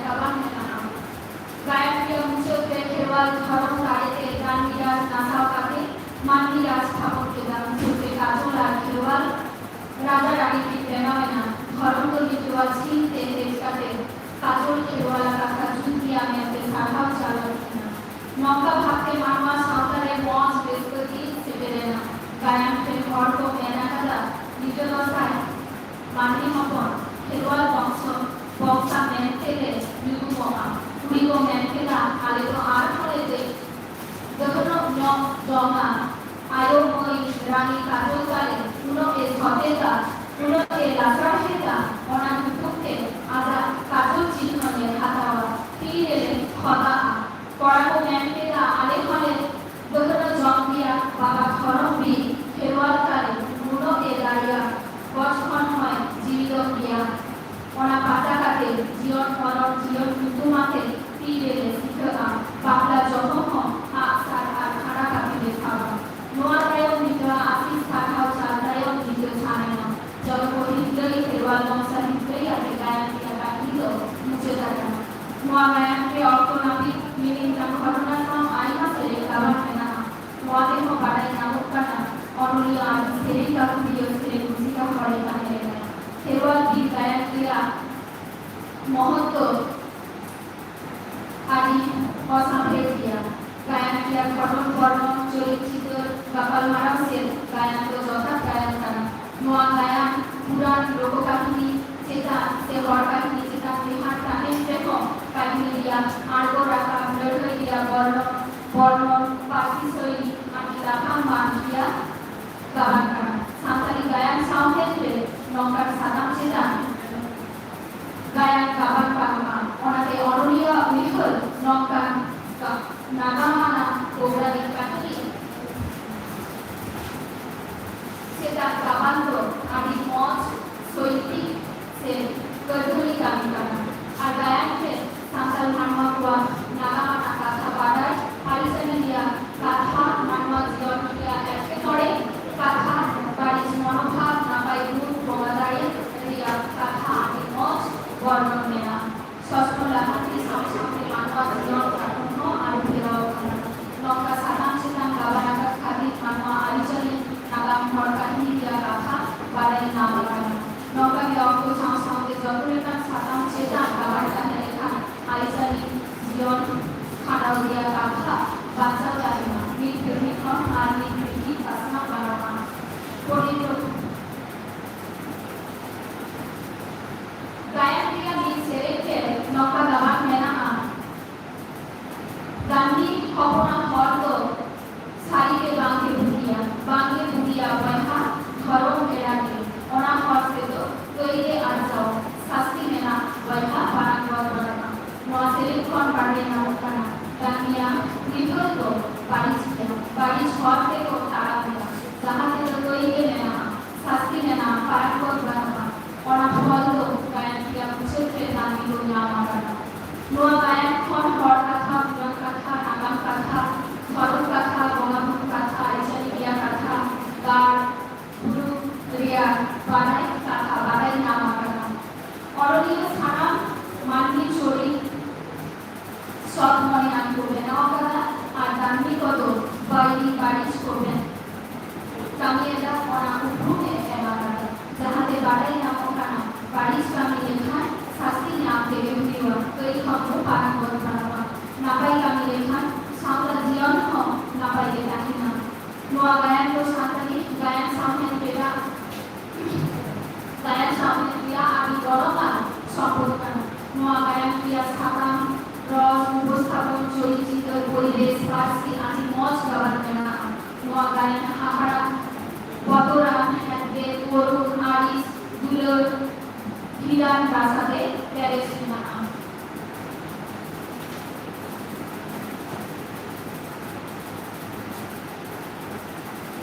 ᱱᱚᱝᱠᱟ ᱵᱷᱟᱵᱛᱮ ᱢᱟᱱᱣᱟ ᱥᱟᱶᱛᱟ ᱨᱮ ᱢᱚᱸᱡᱽ ᱨᱟᱹᱥᱠᱟᱹ ᱫᱤᱱ ᱥᱮᱴᱮᱨᱮᱱᱟ᱾ ᱜᱟᱭᱟᱱ ᱴᱷᱮᱱ ᱦᱚᱲ ᱠᱚ ᱢᱮᱱ ᱟᱠᱟᱫᱟ, ᱱᱤᱡᱚ ᱫᱚᱥᱟᱭ ᱢᱟᱹᱱᱢᱤ ᱦᱚᱯᱚᱱ ᱠᱷᱮᱨᱣᱟᱞ ᱵᱚᱝᱥᱚ ᱵᱚᱝᱥᱟ ᱢᱮᱱᱛᱮ ᱞᱮ ᱧᱩᱛᱩᱢᱚᱜᱼᱟ᱾ ᱠᱩᱲᱤ ᱠᱚ ᱢᱮᱱ ᱠᱮᱫᱟ, ᱟᱞᱮ ᱫᱚ ᱟᱨᱦᱚᱸ ᱞᱮ ᱫᱮᱡ ᱫᱚᱦᱚᱱᱚᱜ ᱧᱚᱜ ᱡᱚᱝᱟ᱾ ᱟᱭᱳ ᱢᱟᱹᱭ ᱨᱟᱱᱤ ᱠᱟᱡᱚᱞ ᱛᱟᱞᱮ ᱩᱱᱟᱹᱜ ᱮ ᱥᱚᱛᱮᱡᱟ, ᱩᱱᱟᱹᱜ ᱮ ᱞᱟᱥᱟᱲᱦᱮᱫᱟ, ᱚᱱᱟ ᱧᱩᱛᱩᱢ ᱛᱮ ᱟᱡᱟᱜ ᱠᱟᱡᱚᱞ ᱪᱤᱱᱦᱟᱹ ᱞᱮ ᱦᱟᱛᱟᱣᱟ, ᱛᱤ ᱨᱮᱞᱮ ᱠᱷᱚᱫᱟᱜᱼᱟ᱾ ᱠᱚᱲᱟ ᱠᱚ ᱢᱮᱱ ᱠᱮᱫᱟ, ᱟᱞᱮ ᱦᱚᱸᱞᱮ ᱫᱚᱦᱚᱱᱚ ᱡᱚᱝ ᱜᱮᱭᱟ, ᱵᱟᱵᱟ ᱫᱷᱚᱨᱚᱢ ᱵᱤᱨ ᱠᱷᱮᱨᱣᱟᱞ ᱛᱟᱞᱮ ᱩᱱᱟᱹᱜ ᱮ ᱫᱟᱲᱮᱭᱟ, ᱜᱚᱡ ᱠᱷᱚᱱ ᱦᱚᱸᱭ ᱡᱤᱣᱤᱫᱚᱜ ᱜᱮᱭᱟ᱾ ᱚᱱᱟ ᱯᱟᱛᱟ ᱠᱟᱛᱮ ᱡᱤᱭᱚᱱ ᱯᱚᱨᱚᱵ ᱡᱤᱭᱚᱱ ᱧᱩᱛᱩᱢ ᱟᱛᱮ ᱛᱤ ᱨᱮᱞᱮ ᱥᱤᱠᱷᱟᱹᱜᱼᱟ᱾ ᱵᱟᱯᱞᱟ ᱡᱚᱦᱚᱜ ᱦᱚᱸ ᱟᱜ ᱥᱟᱨ ᱟᱨ ᱠᱷᱟᱸᱰᱟ ᱠᱟᱹᱯᱤ ᱞᱮ ᱥᱟᱵᱟ᱾ ᱱᱚᱣᱟ ᱛᱟᱭᱚᱢ ᱢᱤᱫ ᱡᱚᱲᱟ ᱟᱥᱤᱥ ᱥᱟᱨᱦᱟᱣ ᱪᱟᱞ ᱛᱟᱭᱚᱢ ᱧᱤᱫᱟᱹ ᱪᱷᱟᱲ ᱮᱱᱟ᱾ ᱡᱚᱛᱚ ᱠᱚ ᱦᱤᱨᱞᱟᱹᱭ ᱠᱷᱮᱨᱣᱟᱞ ᱵᱚᱝᱥᱟ ᱦᱤᱨᱞᱟᱹᱭ ᱟᱛᱮ ᱜᱟᱭᱟᱱ ᱨᱮᱭᱟᱜ ᱠᱟᱹᱦᱱᱤ ᱫᱚ ᱢᱩᱪᱟᱹᱫ ᱟᱠᱟᱱᱟ᱾ ᱱᱚᱣᱟ ᱜᱟᱭᱟᱱ ᱨᱮ ᱚᱠᱛᱚ ᱱᱟᱹᱯᱤᱛ ᱢᱤᱢᱤᱫᱴᱟᱝ ᱜᱷᱚᱴᱚᱱᱟ ᱥᱟᱶ ᱟᱭᱢᱟ ᱥᱮᱨᱮᱧ ᱜᱟᱵᱟᱱ ᱢᱮᱱᱟᱜᱼᱟ᱾ ᱱᱚᱣᱟ ᱛᱮᱦᱚᱸ ᱵᱟᱰᱟᱭ ᱧᱟᱢᱚᱜ ᱠᱟᱱᱟ, ᱚᱱᱚᱞᱤᱭᱟᱹ ᱟᱹᱰᱤ ᱥᱮᱨᱮᱧ ᱜᱟᱹᱠᱷᱩᱲᱤᱭᱟᱹ ᱥᱮᱨᱮᱧ ᱨᱩᱥᱤᱠᱟ ᱦᱚᱲᱮ ᱛᱟᱦᱮᱸ ᱞᱮᱱᱟ᱾ ᱠᱷᱮᱨᱣᱟᱞ ᱵᱤᱨ ᱜᱟᱭᱟᱱ ᱨᱮᱭᱟᱜ ᱢᱚᱦᱚᱛ ᱫᱚ ᱟᱹᱰᱤ ᱚᱥᱟᱢᱵᱷᱮᱲ ᱜᱮᱭᱟ᱾ ᱜᱟᱭᱟᱱ ᱨᱮᱭᱟᱜ ᱜᱷᱚᱴᱚᱱ ᱵᱚᱨᱱᱚᱱ, ᱪᱚᱨᱤᱛ ᱪᱤᱛᱟᱹᱨ, ᱜᱟᱯᱟᱞᱢᱟᱨᱟᱣ ᱥᱮᱫ ᱜᱟᱭᱟᱱ ᱫᱚ ᱡᱚᱛᱷᱟᱛ ᱜᱟᱭᱟᱱ ᱠᱟᱱᱟ᱾ ᱱᱚᱣᱟ ᱜᱟᱭᱟᱱ ᱯᱩᱨᱟᱱ ᱞᱳᱠᱚ ᱠᱟᱹᱦᱱᱤ ᱪᱮᱛᱟᱱ ᱥᱮ ᱦᱚᱲ ᱠᱟᱹᱦᱱᱤ ᱪᱮᱛᱟᱱ ᱴᱮᱦᱟᱸᱰ ᱛᱟᱦᱮᱱ ᱨᱮᱦᱚᱸ ᱠᱟᱹᱦᱱᱤ ᱨᱮᱭᱟᱜ ᱟᱬᱜᱚ ᱨᱟᱠᱟᱵ, ᱞᱟᱹᱲᱦᱟᱹᱭ ᱨᱮᱭᱟᱜ ᱵᱚᱨᱱᱚᱱ, ᱵᱚᱨᱱᱚᱱ, ᱯᱟᱹᱨᱥᱤ ᱥᱳᱭᱞᱤ ᱟᱹᱰᱤ ᱞᱟᱯᱷᱟᱝ ᱢᱟᱱ ᱨᱮᱭᱟᱜ ᱜᱟᱵᱟᱱ ᱠᱟᱱᱟ᱾ ᱥᱟᱱᱛᱟᱲᱤ ᱜᱟᱭᱟᱱ ᱥᱟᱶᱦᱮᱫ ᱨᱮ ᱱᱚᱝᱠᱟᱱ ᱥᱟᱛᱟᱢ ᱪᱮᱛᱟᱱ ᱜᱟᱭᱟᱱ ᱜᱟᱵᱟᱱ ᱯᱟᱨᱚᱢᱟ᱾ ᱚᱱᱟᱛᱮ ᱚᱱᱚᱞᱤᱭᱟᱹᱣᱟᱜ ᱩᱭᱦᱟᱹᱨ ᱱᱚᱝᱠᱟᱱ ᱜᱟ-, ᱱᱟᱜᱟᱢ ᱟᱱᱟᱜ ᱯᱳᱣᱨᱟᱱᱤᱠ ᱠᱟᱹᱦᱱᱤ ᱪᱮᱛᱟᱱ ᱜᱟᱵᱟᱱ ᱫᱚ ᱟᱹᱰᱤ ᱢᱚᱸᱡᱽ ᱥᱳᱭᱛᱤᱠ ᱥᱮ ᱠᱟᱹᱨᱫᱷᱟᱹᱱᱤ ᱠᱟᱱᱟ᱾ ᱠᱷᱚᱱ ᱵᱟᱰᱟᱭ ᱧᱟᱢᱚᱜ ᱠᱟᱱᱟ, ᱰᱟᱝᱜᱤᱭᱟ ᱱᱤᱛᱚᱜ ᱫᱚ ᱵᱟᱹᱲᱤᱡ ᱜᱮᱭᱟ, ᱵᱟᱹᱲᱤᱡ ᱦᱚᱨ ᱛᱮᱠᱚ ᱛᱟᱲᱟᱢ ᱮᱫᱟ, ᱡᱟᱦᱟᱸ ᱛᱮᱫᱚ ᱠᱟᱹᱭ ᱜᱮ ᱢᱮᱱᱟᱜᱼᱟ, ᱥᱟᱹᱥᱛᱤ ᱢᱮᱱᱟᱜᱼᱟ, ᱯᱟᱨᱟᱠᱚᱛ ᱵᱟᱹᱱᱩᱜᱼᱟ᱾ ᱚᱱᱟ ᱯᱷᱚᱞ ᱫᱚ ᱜᱟᱭᱟᱱ ᱨᱮᱭᱟᱜ ᱢᱩᱪᱟᱹᱫ ᱨᱮ ᱰᱟᱝᱜᱤ ᱠᱚ ᱧᱟᱢ ᱟᱠᱟᱫᱟ᱾ ᱱᱚᱣᱟ ᱜᱟᱭᱟᱱ ᱠᱷᱚᱱ ᱦᱚᱲ ᱠᱟᱛᱷᱟ, ᱯᱩᱨᱟᱹᱱ ᱠᱟᱛᱷᱟ, ᱱᱟᱜᱟᱢ ᱠᱟᱛᱷᱟ, ᱫᱷᱚᱨᱚᱢ ᱠᱟᱛᱷᱟ, ᱵᱚᱸᱜᱟ ᱵᱩᱨᱩ ᱠᱟᱛᱷᱟ, ᱟᱹᱨᱤᱪᱟᱹᱞᱤ ᱨᱮᱭᱟᱜ ᱠᱟᱛᱷᱟ, ᱜᱟᱲ, ᱵᱩᱨᱩ ᱨᱮᱭᱟᱜ ᱵᱟᱰᱟᱭ ᱠᱟᱛᱷᱟ ᱵᱟᱰᱟᱭ ᱧᱟᱢ ᱟᱠᱟᱱᱟ᱾ ᱚᱱᱚᱞᱤᱭᱟᱹ ᱥᱟᱱᱟᱢ ᱢᱟᱹᱱᱢᱤ ᱪᱚᱨᱤᱛ ᱥᱚᱛ ᱢᱚᱱᱮᱭᱟᱱ ᱠᱚ ᱵᱮᱱᱟᱣ ᱟᱠᱟᱫᱟ ᱟᱨ ᱰᱟᱝᱜᱤ ᱠᱚᱫᱚ ᱵᱟᱹᱲᱤᱡ ᱵᱟᱹᱲᱤᱡ ᱠᱚ ᱵᱮᱱ-, ᱠᱟᱹᱢᱤᱭᱮᱫᱟ, ᱚᱱᱟ ᱩᱯᱨᱩᱢ ᱮ ᱮᱢ ᱟᱠᱟᱫᱟ, ᱡᱟᱦᱟᱸᱛᱮ ᱵᱟᱰᱟᱭ ᱧᱟᱢᱚᱜ ᱠᱟᱱᱟ, ᱵᱟᱹᱲᱤᱡ ᱠᱟᱹᱢᱤ ᱞᱮᱠᱷᱟᱱ ᱥᱟᱹᱥᱛᱤ ᱧᱟᱢ ᱛᱮᱜᱮ ᱦᱩᱭᱩᱜᱼᱟ, ᱠᱟᱹᱭ ᱠᱷᱚᱱ ᱫᱚ ᱯᱟᱨᱟᱝ ᱵᱚᱱ ᱯᱟᱨᱚᱢᱟ᱾ ᱱᱟᱯᱟᱭ ᱠᱟᱹᱢᱤ ᱞᱮᱠᱷᱟᱱ ᱥᱟᱶᱛᱟ ᱡᱤᱭᱚᱱ ᱦᱚᱸ ᱱᱟᱯᱟᱭ ᱜᱮ ᱛᱟᱦᱮᱱᱟ᱾ ᱱᱚᱣᱟ ᱜᱟᱭᱟᱱ ᱫᱚ ᱥᱟᱱᱛᱟᱲᱤ ᱜᱟᱭᱟᱱ ᱥᱟᱶᱦᱮᱫ ᱨᱮᱱᱟᱜ ᱜᱟᱭᱟᱱ ᱥᱟᱶᱦᱮᱫ ᱨᱮᱭᱟᱜ ᱟᱹᱰᱤ ᱜᱚᱱᱚᱝᱟᱱ ᱥᱚᱢᱯᱚᱫ ᱠᱟᱱᱟ᱾ ᱱᱚᱣᱟ ᱜᱟᱭᱟᱱ ᱨᱮᱭᱟᱜ ᱥᱟᱛᱟᱢ, ᱨᱚᱥ, ᱩᱯᱚᱥᱛᱷᱟᱯᱚᱱ, ᱪᱚᱨᱤᱛ ᱪᱤᱛᱟᱹᱨ, ᱯᱚᱨᱤᱵᱮᱥ, ᱯᱟᱹᱨᱥᱤ ᱟᱹᱰᱤ ᱢᱚᱡᱽ ᱜᱟᱵᱟᱱ ᱢᱮᱱᱟᱜᱼᱟ᱾ ᱱᱚᱣᱟ ᱜᱟᱭᱟᱱ ᱦᱟᱦᱟᱲᱟ, ᱵᱚᱛᱚᱨᱟᱱ, ᱦᱮᱰᱜᱮ, ᱠᱚᱨᱩᱬ, ᱟᱹᱲᱤᱥ, ᱫᱩᱞᱟᱹᱲ, ᱵᱷᱤᱲᱟᱱ ᱨᱟᱥᱟᱛᱮ ᱯᱮᱨᱮᱡ ᱢᱮᱱᱟᱜᱼᱟ᱾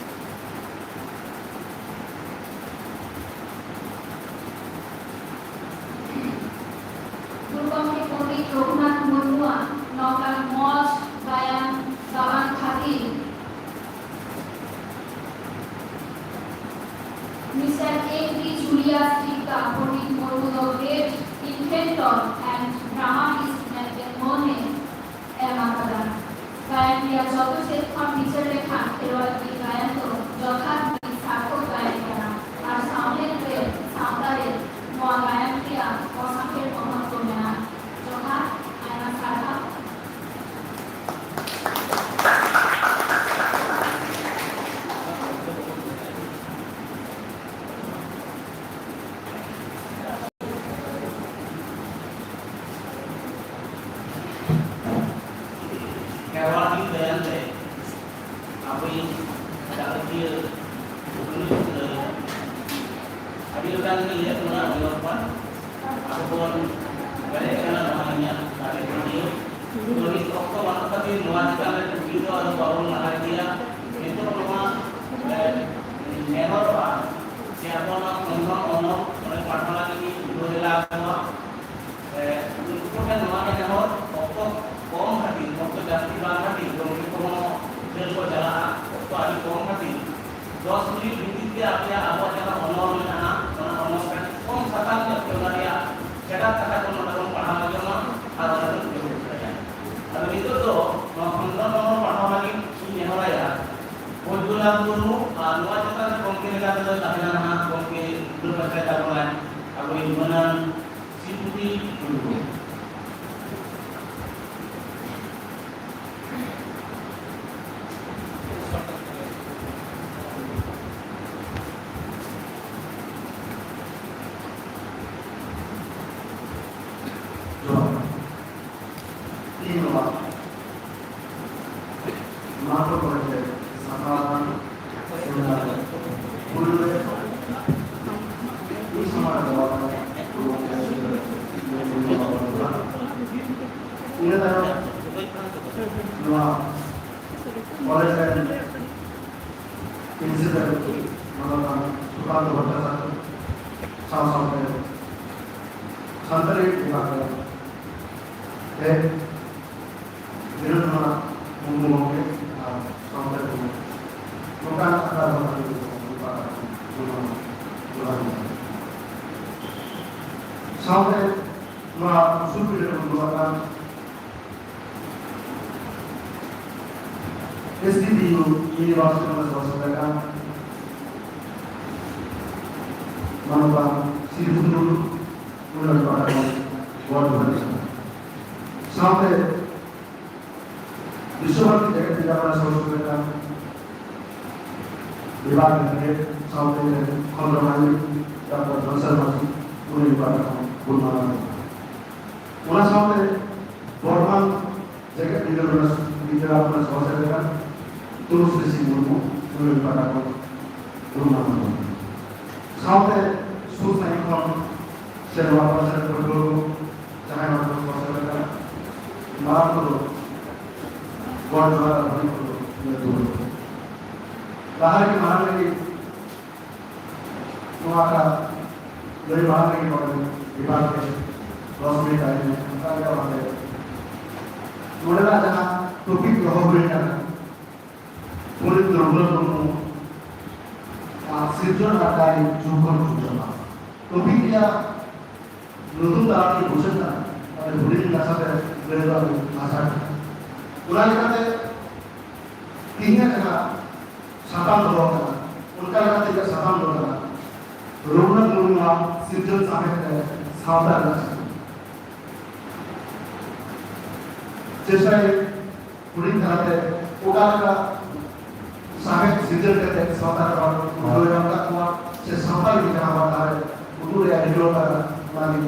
ᱜᱩᱨᱩ ᱜᱚᱢᱠᱮ ᱯᱚᱱᱰᱤᱛ ᱨᱚᱜᱷᱩᱱᱟᱛᱷ ᱢᱩᱨᱢᱩᱣᱟᱜ ᱱᱚᱝᱠᱟᱱ ᱢᱚᱡᱽ ᱜᱟᱭᱟᱱ ᱜᱟᱵᱟᱱ ᱠᱷᱟᱹᱛᱤᱨ Mister M D Julius Dikka, Pandit Murmu ᱫᱚ great inventor and dramatist ᱢᱮᱱᱛᱮ ᱢᱟᱹᱱ ᱮ ᱮᱢ ᱟᱠᱟᱫᱟ᱾ ᱜᱟᱭᱟᱱ ᱨᱮᱭᱟᱜ ᱡᱚᱛᱚ ᱥᱮᱫ ᱠᱷᱚᱱ ᱵᱤᱪᱟᱹᱨ ᱞᱮᱠᱷᱟᱱ ᱠᱷᱮᱨᱣᱟᱲ ᱵᱤᱨ ᱜᱟᱭᱟᱱ ᱫᱚ ᱡᱚᱛᱷᱟᱛ ᱢᱤᱫ ᱥᱟᱨᱛᱷᱚᱠ ᱜᱟᱭᱟᱱ ᱠᱟᱱᱟ ᱟᱨ ᱥᱟᱶᱦᱮᱫ ᱨᱮ, ᱥᱟᱶᱛᱟ ᱨᱮ ᱱᱚᱣᱟ ᱜᱟᱭᱟᱱ ᱨᱮᱭᱟᱜ ᱚᱥᱟᱢᱦᱮᱲ ᱢᱚᱦᱚᱛ ᱠᱚ ᱢᱮᱱᱟᱜᱼᱟ᱾ ᱡᱚᱦᱟᱨ, ᱟᱭᱢᱟ ᱥᱟᱨᱦᱟᱣ᱾ ᱠᱷᱮᱨᱣᱟᱲ ᱵᱤᱨ ᱜᱟᱭᱟᱱ ᱨᱮ ᱟᱵᱚᱭᱤᱡ ᱜᱟᱞᱚᱪᱤᱭᱟᱹ ᱩᱱᱤ ᱞᱟᱹᱭᱟ, ᱟᱹᱰᱤ ᱞᱮᱠᱟᱱ ᱜᱮ ᱞᱮᱠ ᱢᱮᱱᱟᱜ ᱵᱚᱱᱟ᱾ ᱟᱵᱚ ᱵᱚᱱ ᱵᱮᱨᱮᱫ ᱠᱟᱱᱟ, ᱱᱚᱣᱟ ᱤᱧᱟᱹᱜ ᱜᱟᱛᱮ ᱠᱩᱲᱤᱭᱟᱹ ᱟᱯᱮᱭᱟᱜ ᱟᱵᱚᱣᱟᱜ ᱡᱟᱦᱟᱸ ᱚᱱᱚᱞ ᱢᱮᱱᱟᱜᱼᱟ, ᱚᱱᱟ ᱚᱱᱚᱞ ᱨᱮ ᱠᱚᱢ ᱥᱟᱛᱟᱢ ᱧᱚᱜ ᱛᱮ ᱚᱱᱟ ᱨᱮᱭᱟᱜ ᱯᱷᱮᱰᱟᱛ ᱠᱟᱛᱷᱟ ᱠᱚ ᱱᱚᱰᱮ ᱵᱚᱱ ᱯᱟᱲᱦᱟᱣ ᱟᱸᱡᱚᱢᱟ ᱟᱨ ᱚᱱᱟ ᱵᱚᱱ ᱩᱭᱦᱟᱹᱨ ᱫᱟᱲᱮᱭᱟᱜᱼᱟ᱾ ᱟᱫᱚ ᱱᱤᱛᱚᱜ ᱫᱚ ᱱᱚᱣᱟ ᱠᱷᱚᱸᱫᱽᱨᱚᱸᱫᱽ ᱚᱱᱚᱞ ᱯᱟᱲᱦᱟᱣ ᱞᱟᱹᱜᱤᱫ ᱤᱧ ᱱᱮᱦᱚᱨᱟᱭᱟ ᱵᱳᱭᱫᱚᱱᱟᱛᱷ ᱢᱩᱨᱢᱩ, ᱟᱨ ᱱᱚᱣᱟ ᱪᱮᱛᱟᱱ ᱨᱮ ᱜᱚᱢᱠᱮ ᱞᱮᱠᱟ ᱛᱮᱫᱚ ᱛᱟᱦᱮᱱᱟ ᱱᱟᱦᱟᱜ ᱜᱚᱢᱠᱮ ᱫᱩᱞᱟᱹᱲ ᱯᱟᱥᱱᱟᱭ ᱛᱟᱵᱚᱱᱟᱭ ᱟᱵᱚᱨᱮᱱ ᱢᱟᱹᱱᱟᱱ ᱥᱨᱤᱯᱚᱛᱤ ᱴᱩᱰᱩ᱾ ᱡᱚᱦᱟᱨ᱾ ᱛᱮᱦᱮᱧ ᱱᱚᱣᱟ ᱢᱟᱦᱟᱛᱚ ᱠᱚᱞᱮᱡᱽ ᱨᱮ ᱥᱟᱯᱲᱟᱣ ᱟᱠᱟᱱ ᱥᱮᱢᱤᱱᱟᱨ ᱨᱮ ᱯᱩᱭᱞᱩ ᱨᱮ ᱤᱧ ᱥᱟᱢᱟᱝ ᱨᱮ ᱫᱚᱦᱚ ᱟᱠᱟᱱ ᱤᱱᱟᱹ ᱛᱟᱭᱚᱢ ᱱᱚᱣᱟ ᱠᱚᱞᱮᱡᱽ ᱨᱮᱱ ᱯᱨᱤᱱᱥᱤᱯᱟᱞ ᱢᱟᱱᱚᱛᱟᱱ ᱥᱩᱠᱟᱱᱛ ᱵᱷᱚᱴᱴᱟᱪᱟᱨᱡᱚ ᱥᱟᱶ ᱥᱟᱶᱛᱮ ᱥᱟᱱᱛᱟᱲᱤ ᱵᱤᱵᱷᱟᱜᱽ ᱨᱮᱱ ᱦᱮᱰ ᱵᱤᱨᱚᱫᱷ ᱢᱟᱨᱟ ᱢᱩᱨᱢᱩ ᱜᱚᱢᱠᱮ ᱟᱨ ᱥᱟᱶᱛᱮ ᱱᱚᱝᱠᱟᱱ ᱟᱠᱷᱲᱟ ᱫᱚ ᱟᱹᱰᱤ ᱡᱚᱦᱟᱨ᱾ ᱥᱟᱶᱛᱮ ᱱᱚᱣᱟ ᱩᱥᱩᱞ ᱯᱤᱸᱰᱟᱹ ᱨᱮᱵᱚᱱ ᱫᱩᱲᱩᱵ ᱟᱠᱟᱱ SDPU University ᱠᱷᱚᱱ ᱥᱚᱦᱚ ᱥᱮᱴᱮᱨ ᱟᱠᱟᱱ ᱢᱟᱱᱚᱛᱟᱱ ᱥᱤᱨᱤ ᱴᱩᱰᱩ, ᱩᱱᱤ ᱯᱟᱦᱴᱟ ᱠᱷᱚᱱ ᱜᱚᱰ ᱡᱚᱦᱟᱨ ᱡᱚᱦᱟᱨ᱾ ᱥᱟᱶᱛᱮ ᱵᱤᱥᱥᱚ ᱵᱷᱟᱨᱚᱛᱤ ᱡᱮᱜᱮᱛ ᱵᱤᱨᱫᱟᱹᱜᱟᱲ ᱥᱚᱦᱚ ᱥᱮᱴᱮᱨ ᱟᱠᱟᱱ ᱵᱤᱵᱷᱟᱜᱽ ᱨᱮᱱ ᱥᱟᱶᱛᱮ ᱠᱷᱚᱸᱫᱽᱨᱚᱸᱫᱽ ᱢᱟᱹᱡᱷᱤ ᱰᱟᱠᱛᱟᱨ ᱫᱷᱚᱱᱥᱚᱨ ᱢᱟᱹᱡᱷᱤ, ᱩᱱᱤ ᱯᱟᱦᱴᱟ ᱠᱷᱚᱱ ᱜᱩᱱ ᱢᱟᱱᱟᱣ ᱡᱚᱦᱟᱨ᱾ ᱚᱱᱟ ᱥᱟᱶᱛᱮ ᱵᱚᱨᱫᱷᱚᱢᱟᱱ ᱡᱮᱜᱮᱛ ᱵᱤᱨᱫᱟᱹᱜᱟᱲ ᱨᱮᱱᱟᱜ ᱥᱚᱦᱚ ᱥᱮᱴᱮᱨ ᱛᱩᱞᱥᱤ ᱥᱤᱝ ᱢᱩᱨᱢᱩ, ᱩᱱᱤ ᱯᱟᱦᱴᱟ ᱠᱷᱚᱱ ᱜᱩᱱ ᱢᱟᱱᱟᱣ᱾ ᱥᱟᱶᱛᱮ ᱥᱩᱨ ᱥᱟᱺᱜᱤᱧ ᱠᱷᱚᱱ ᱥᱮ ᱱᱚᱣᱟ ᱯᱟᱥᱮ ᱨᱮ ᱯᱟᱹᱴᱷᱩᱣᱟᱹ ᱠᱚ ᱡᱟᱦᱟᱸᱭ ᱱᱚᱣᱟ ᱠᱚ ᱥᱚᱦᱚ ᱥᱮᱴᱮᱨ ᱠᱟᱱᱟ, ᱢᱟᱨᱟᱝ ᱠᱚᱫᱚ ᱜᱚᱰ ᱡᱚᱦᱟᱨ ᱟᱨ ᱦᱩᱰᱤᱧ ᱠᱚᱫᱚ ᱤᱱᱟᱹ ᱫᱩᱲᱩᱵ᱾ ᱞᱟᱦᱟ ᱨᱮᱜᱮ ᱢᱟᱲᱟᱝ ᱨᱮᱜᱮ ᱱᱚᱣᱟ ᱠᱟᱛᱷᱟ ᱞᱟᱹᱭ ᱢᱟᱲᱟᱝ ᱨᱮᱜᱮ ᱱᱚᱰᱮ ᱵᱤᱵᱷᱟᱜᱽ ᱨᱮ ᱫᱚᱥ ᱢᱤᱱᱤᱴ ᱛᱟᱭᱚᱢ ᱚᱱᱠᱟ ᱜᱮ ᱚᱱᱟᱛᱮ ᱱᱚᱰᱮᱱᱟᱜ ᱡᱟᱦᱟᱸ ᱴᱚᱯᱤᱠ ᱫᱚᱦᱚ ᱦᱩᱭ ᱟᱠᱟᱱᱟ, ᱯᱚᱱᱰᱤᱛ ᱨᱚᱜᱷᱩᱱᱟᱛᱷ ᱢᱩᱨᱢᱩ ᱟᱨ ᱥᱤᱨᱡᱚᱱ ᱟᱨ ᱠᱟᱹᱨᱤ ᱡᱩᱜᱽ ᱠᱷᱚᱱ ᱡᱩᱜᱽ ᱪᱟᱞᱟᱜᱼᱟ᱾ ᱴᱚᱯᱤᱠ ᱨᱮᱭᱟᱜ ᱧᱩᱛᱩᱢ ᱛᱟᱞᱟ ᱛᱮᱜᱮ ᱵᱩᱡᱷᱟᱹᱜ ᱠᱟᱱᱟ, ᱟᱹᱰᱤ ᱦᱩᱰᱤᱧ ᱢᱟᱪᱷᱟ ᱛᱮ ᱞᱟᱹᱭ ᱫᱚ ᱟᱹᱰᱤ ᱟᱡᱷᱟᱴ ᱜᱮᱭᱟ᱾ ᱚᱱᱟ ᱞᱮᱠᱟᱛᱮ ᱛᱮᱦᱮᱧᱟᱜ ᱡᱟᱦᱟᱸ ᱥᱟᱛᱟᱢ ᱫᱚᱦᱚ ᱟᱠᱟᱱᱟ, ᱚᱱᱠᱟ ᱞᱮᱠᱟᱛᱮ ᱤᱧᱟᱹᱜ ᱥᱟᱛᱟᱢ ᱫᱚ ᱠᱟᱱᱟ ᱨᱚᱜᱷᱩᱱᱟᱛᱷ ᱢᱩᱨᱢᱩᱣᱟᱜ ᱥᱤᱨᱡᱚᱱ ᱥᱟᱶᱦᱮᱫ ᱨᱮ ᱥᱟᱶᱛᱟ ᱨᱮᱱᱟᱜ ᱥᱤᱨᱡᱚᱱ᱾ ᱪᱮᱥᱴᱟᱭ ᱦᱩᱰᱤᱧ ᱫᱷᱟᱨᱟᱛᱮ ᱚᱠᱟ ᱞᱮᱠᱟ ᱥᱟᱶᱦᱮᱫ ᱥᱤᱨᱡᱚᱱ ᱠᱟᱛᱮ ᱥᱟᱶᱛᱟ ᱨᱮ ᱩᱫᱽᱜᱟᱹᱣ ᱧᱟᱢ ᱟᱠᱟᱫ ᱠᱚᱣᱟ, ᱥᱮ ᱥᱟᱶᱛᱟ ᱞᱟᱹᱜᱤᱫ ᱡᱟᱦᱟᱸ ᱦᱚᱨ ᱰᱟᱦᱟᱨ ᱮ ᱩᱫᱩᱜ ᱨᱮᱭᱟᱜ ᱨᱤᱠᱟᱹ ᱟᱠᱟᱫᱟ, ᱚᱱᱟ ᱜᱮ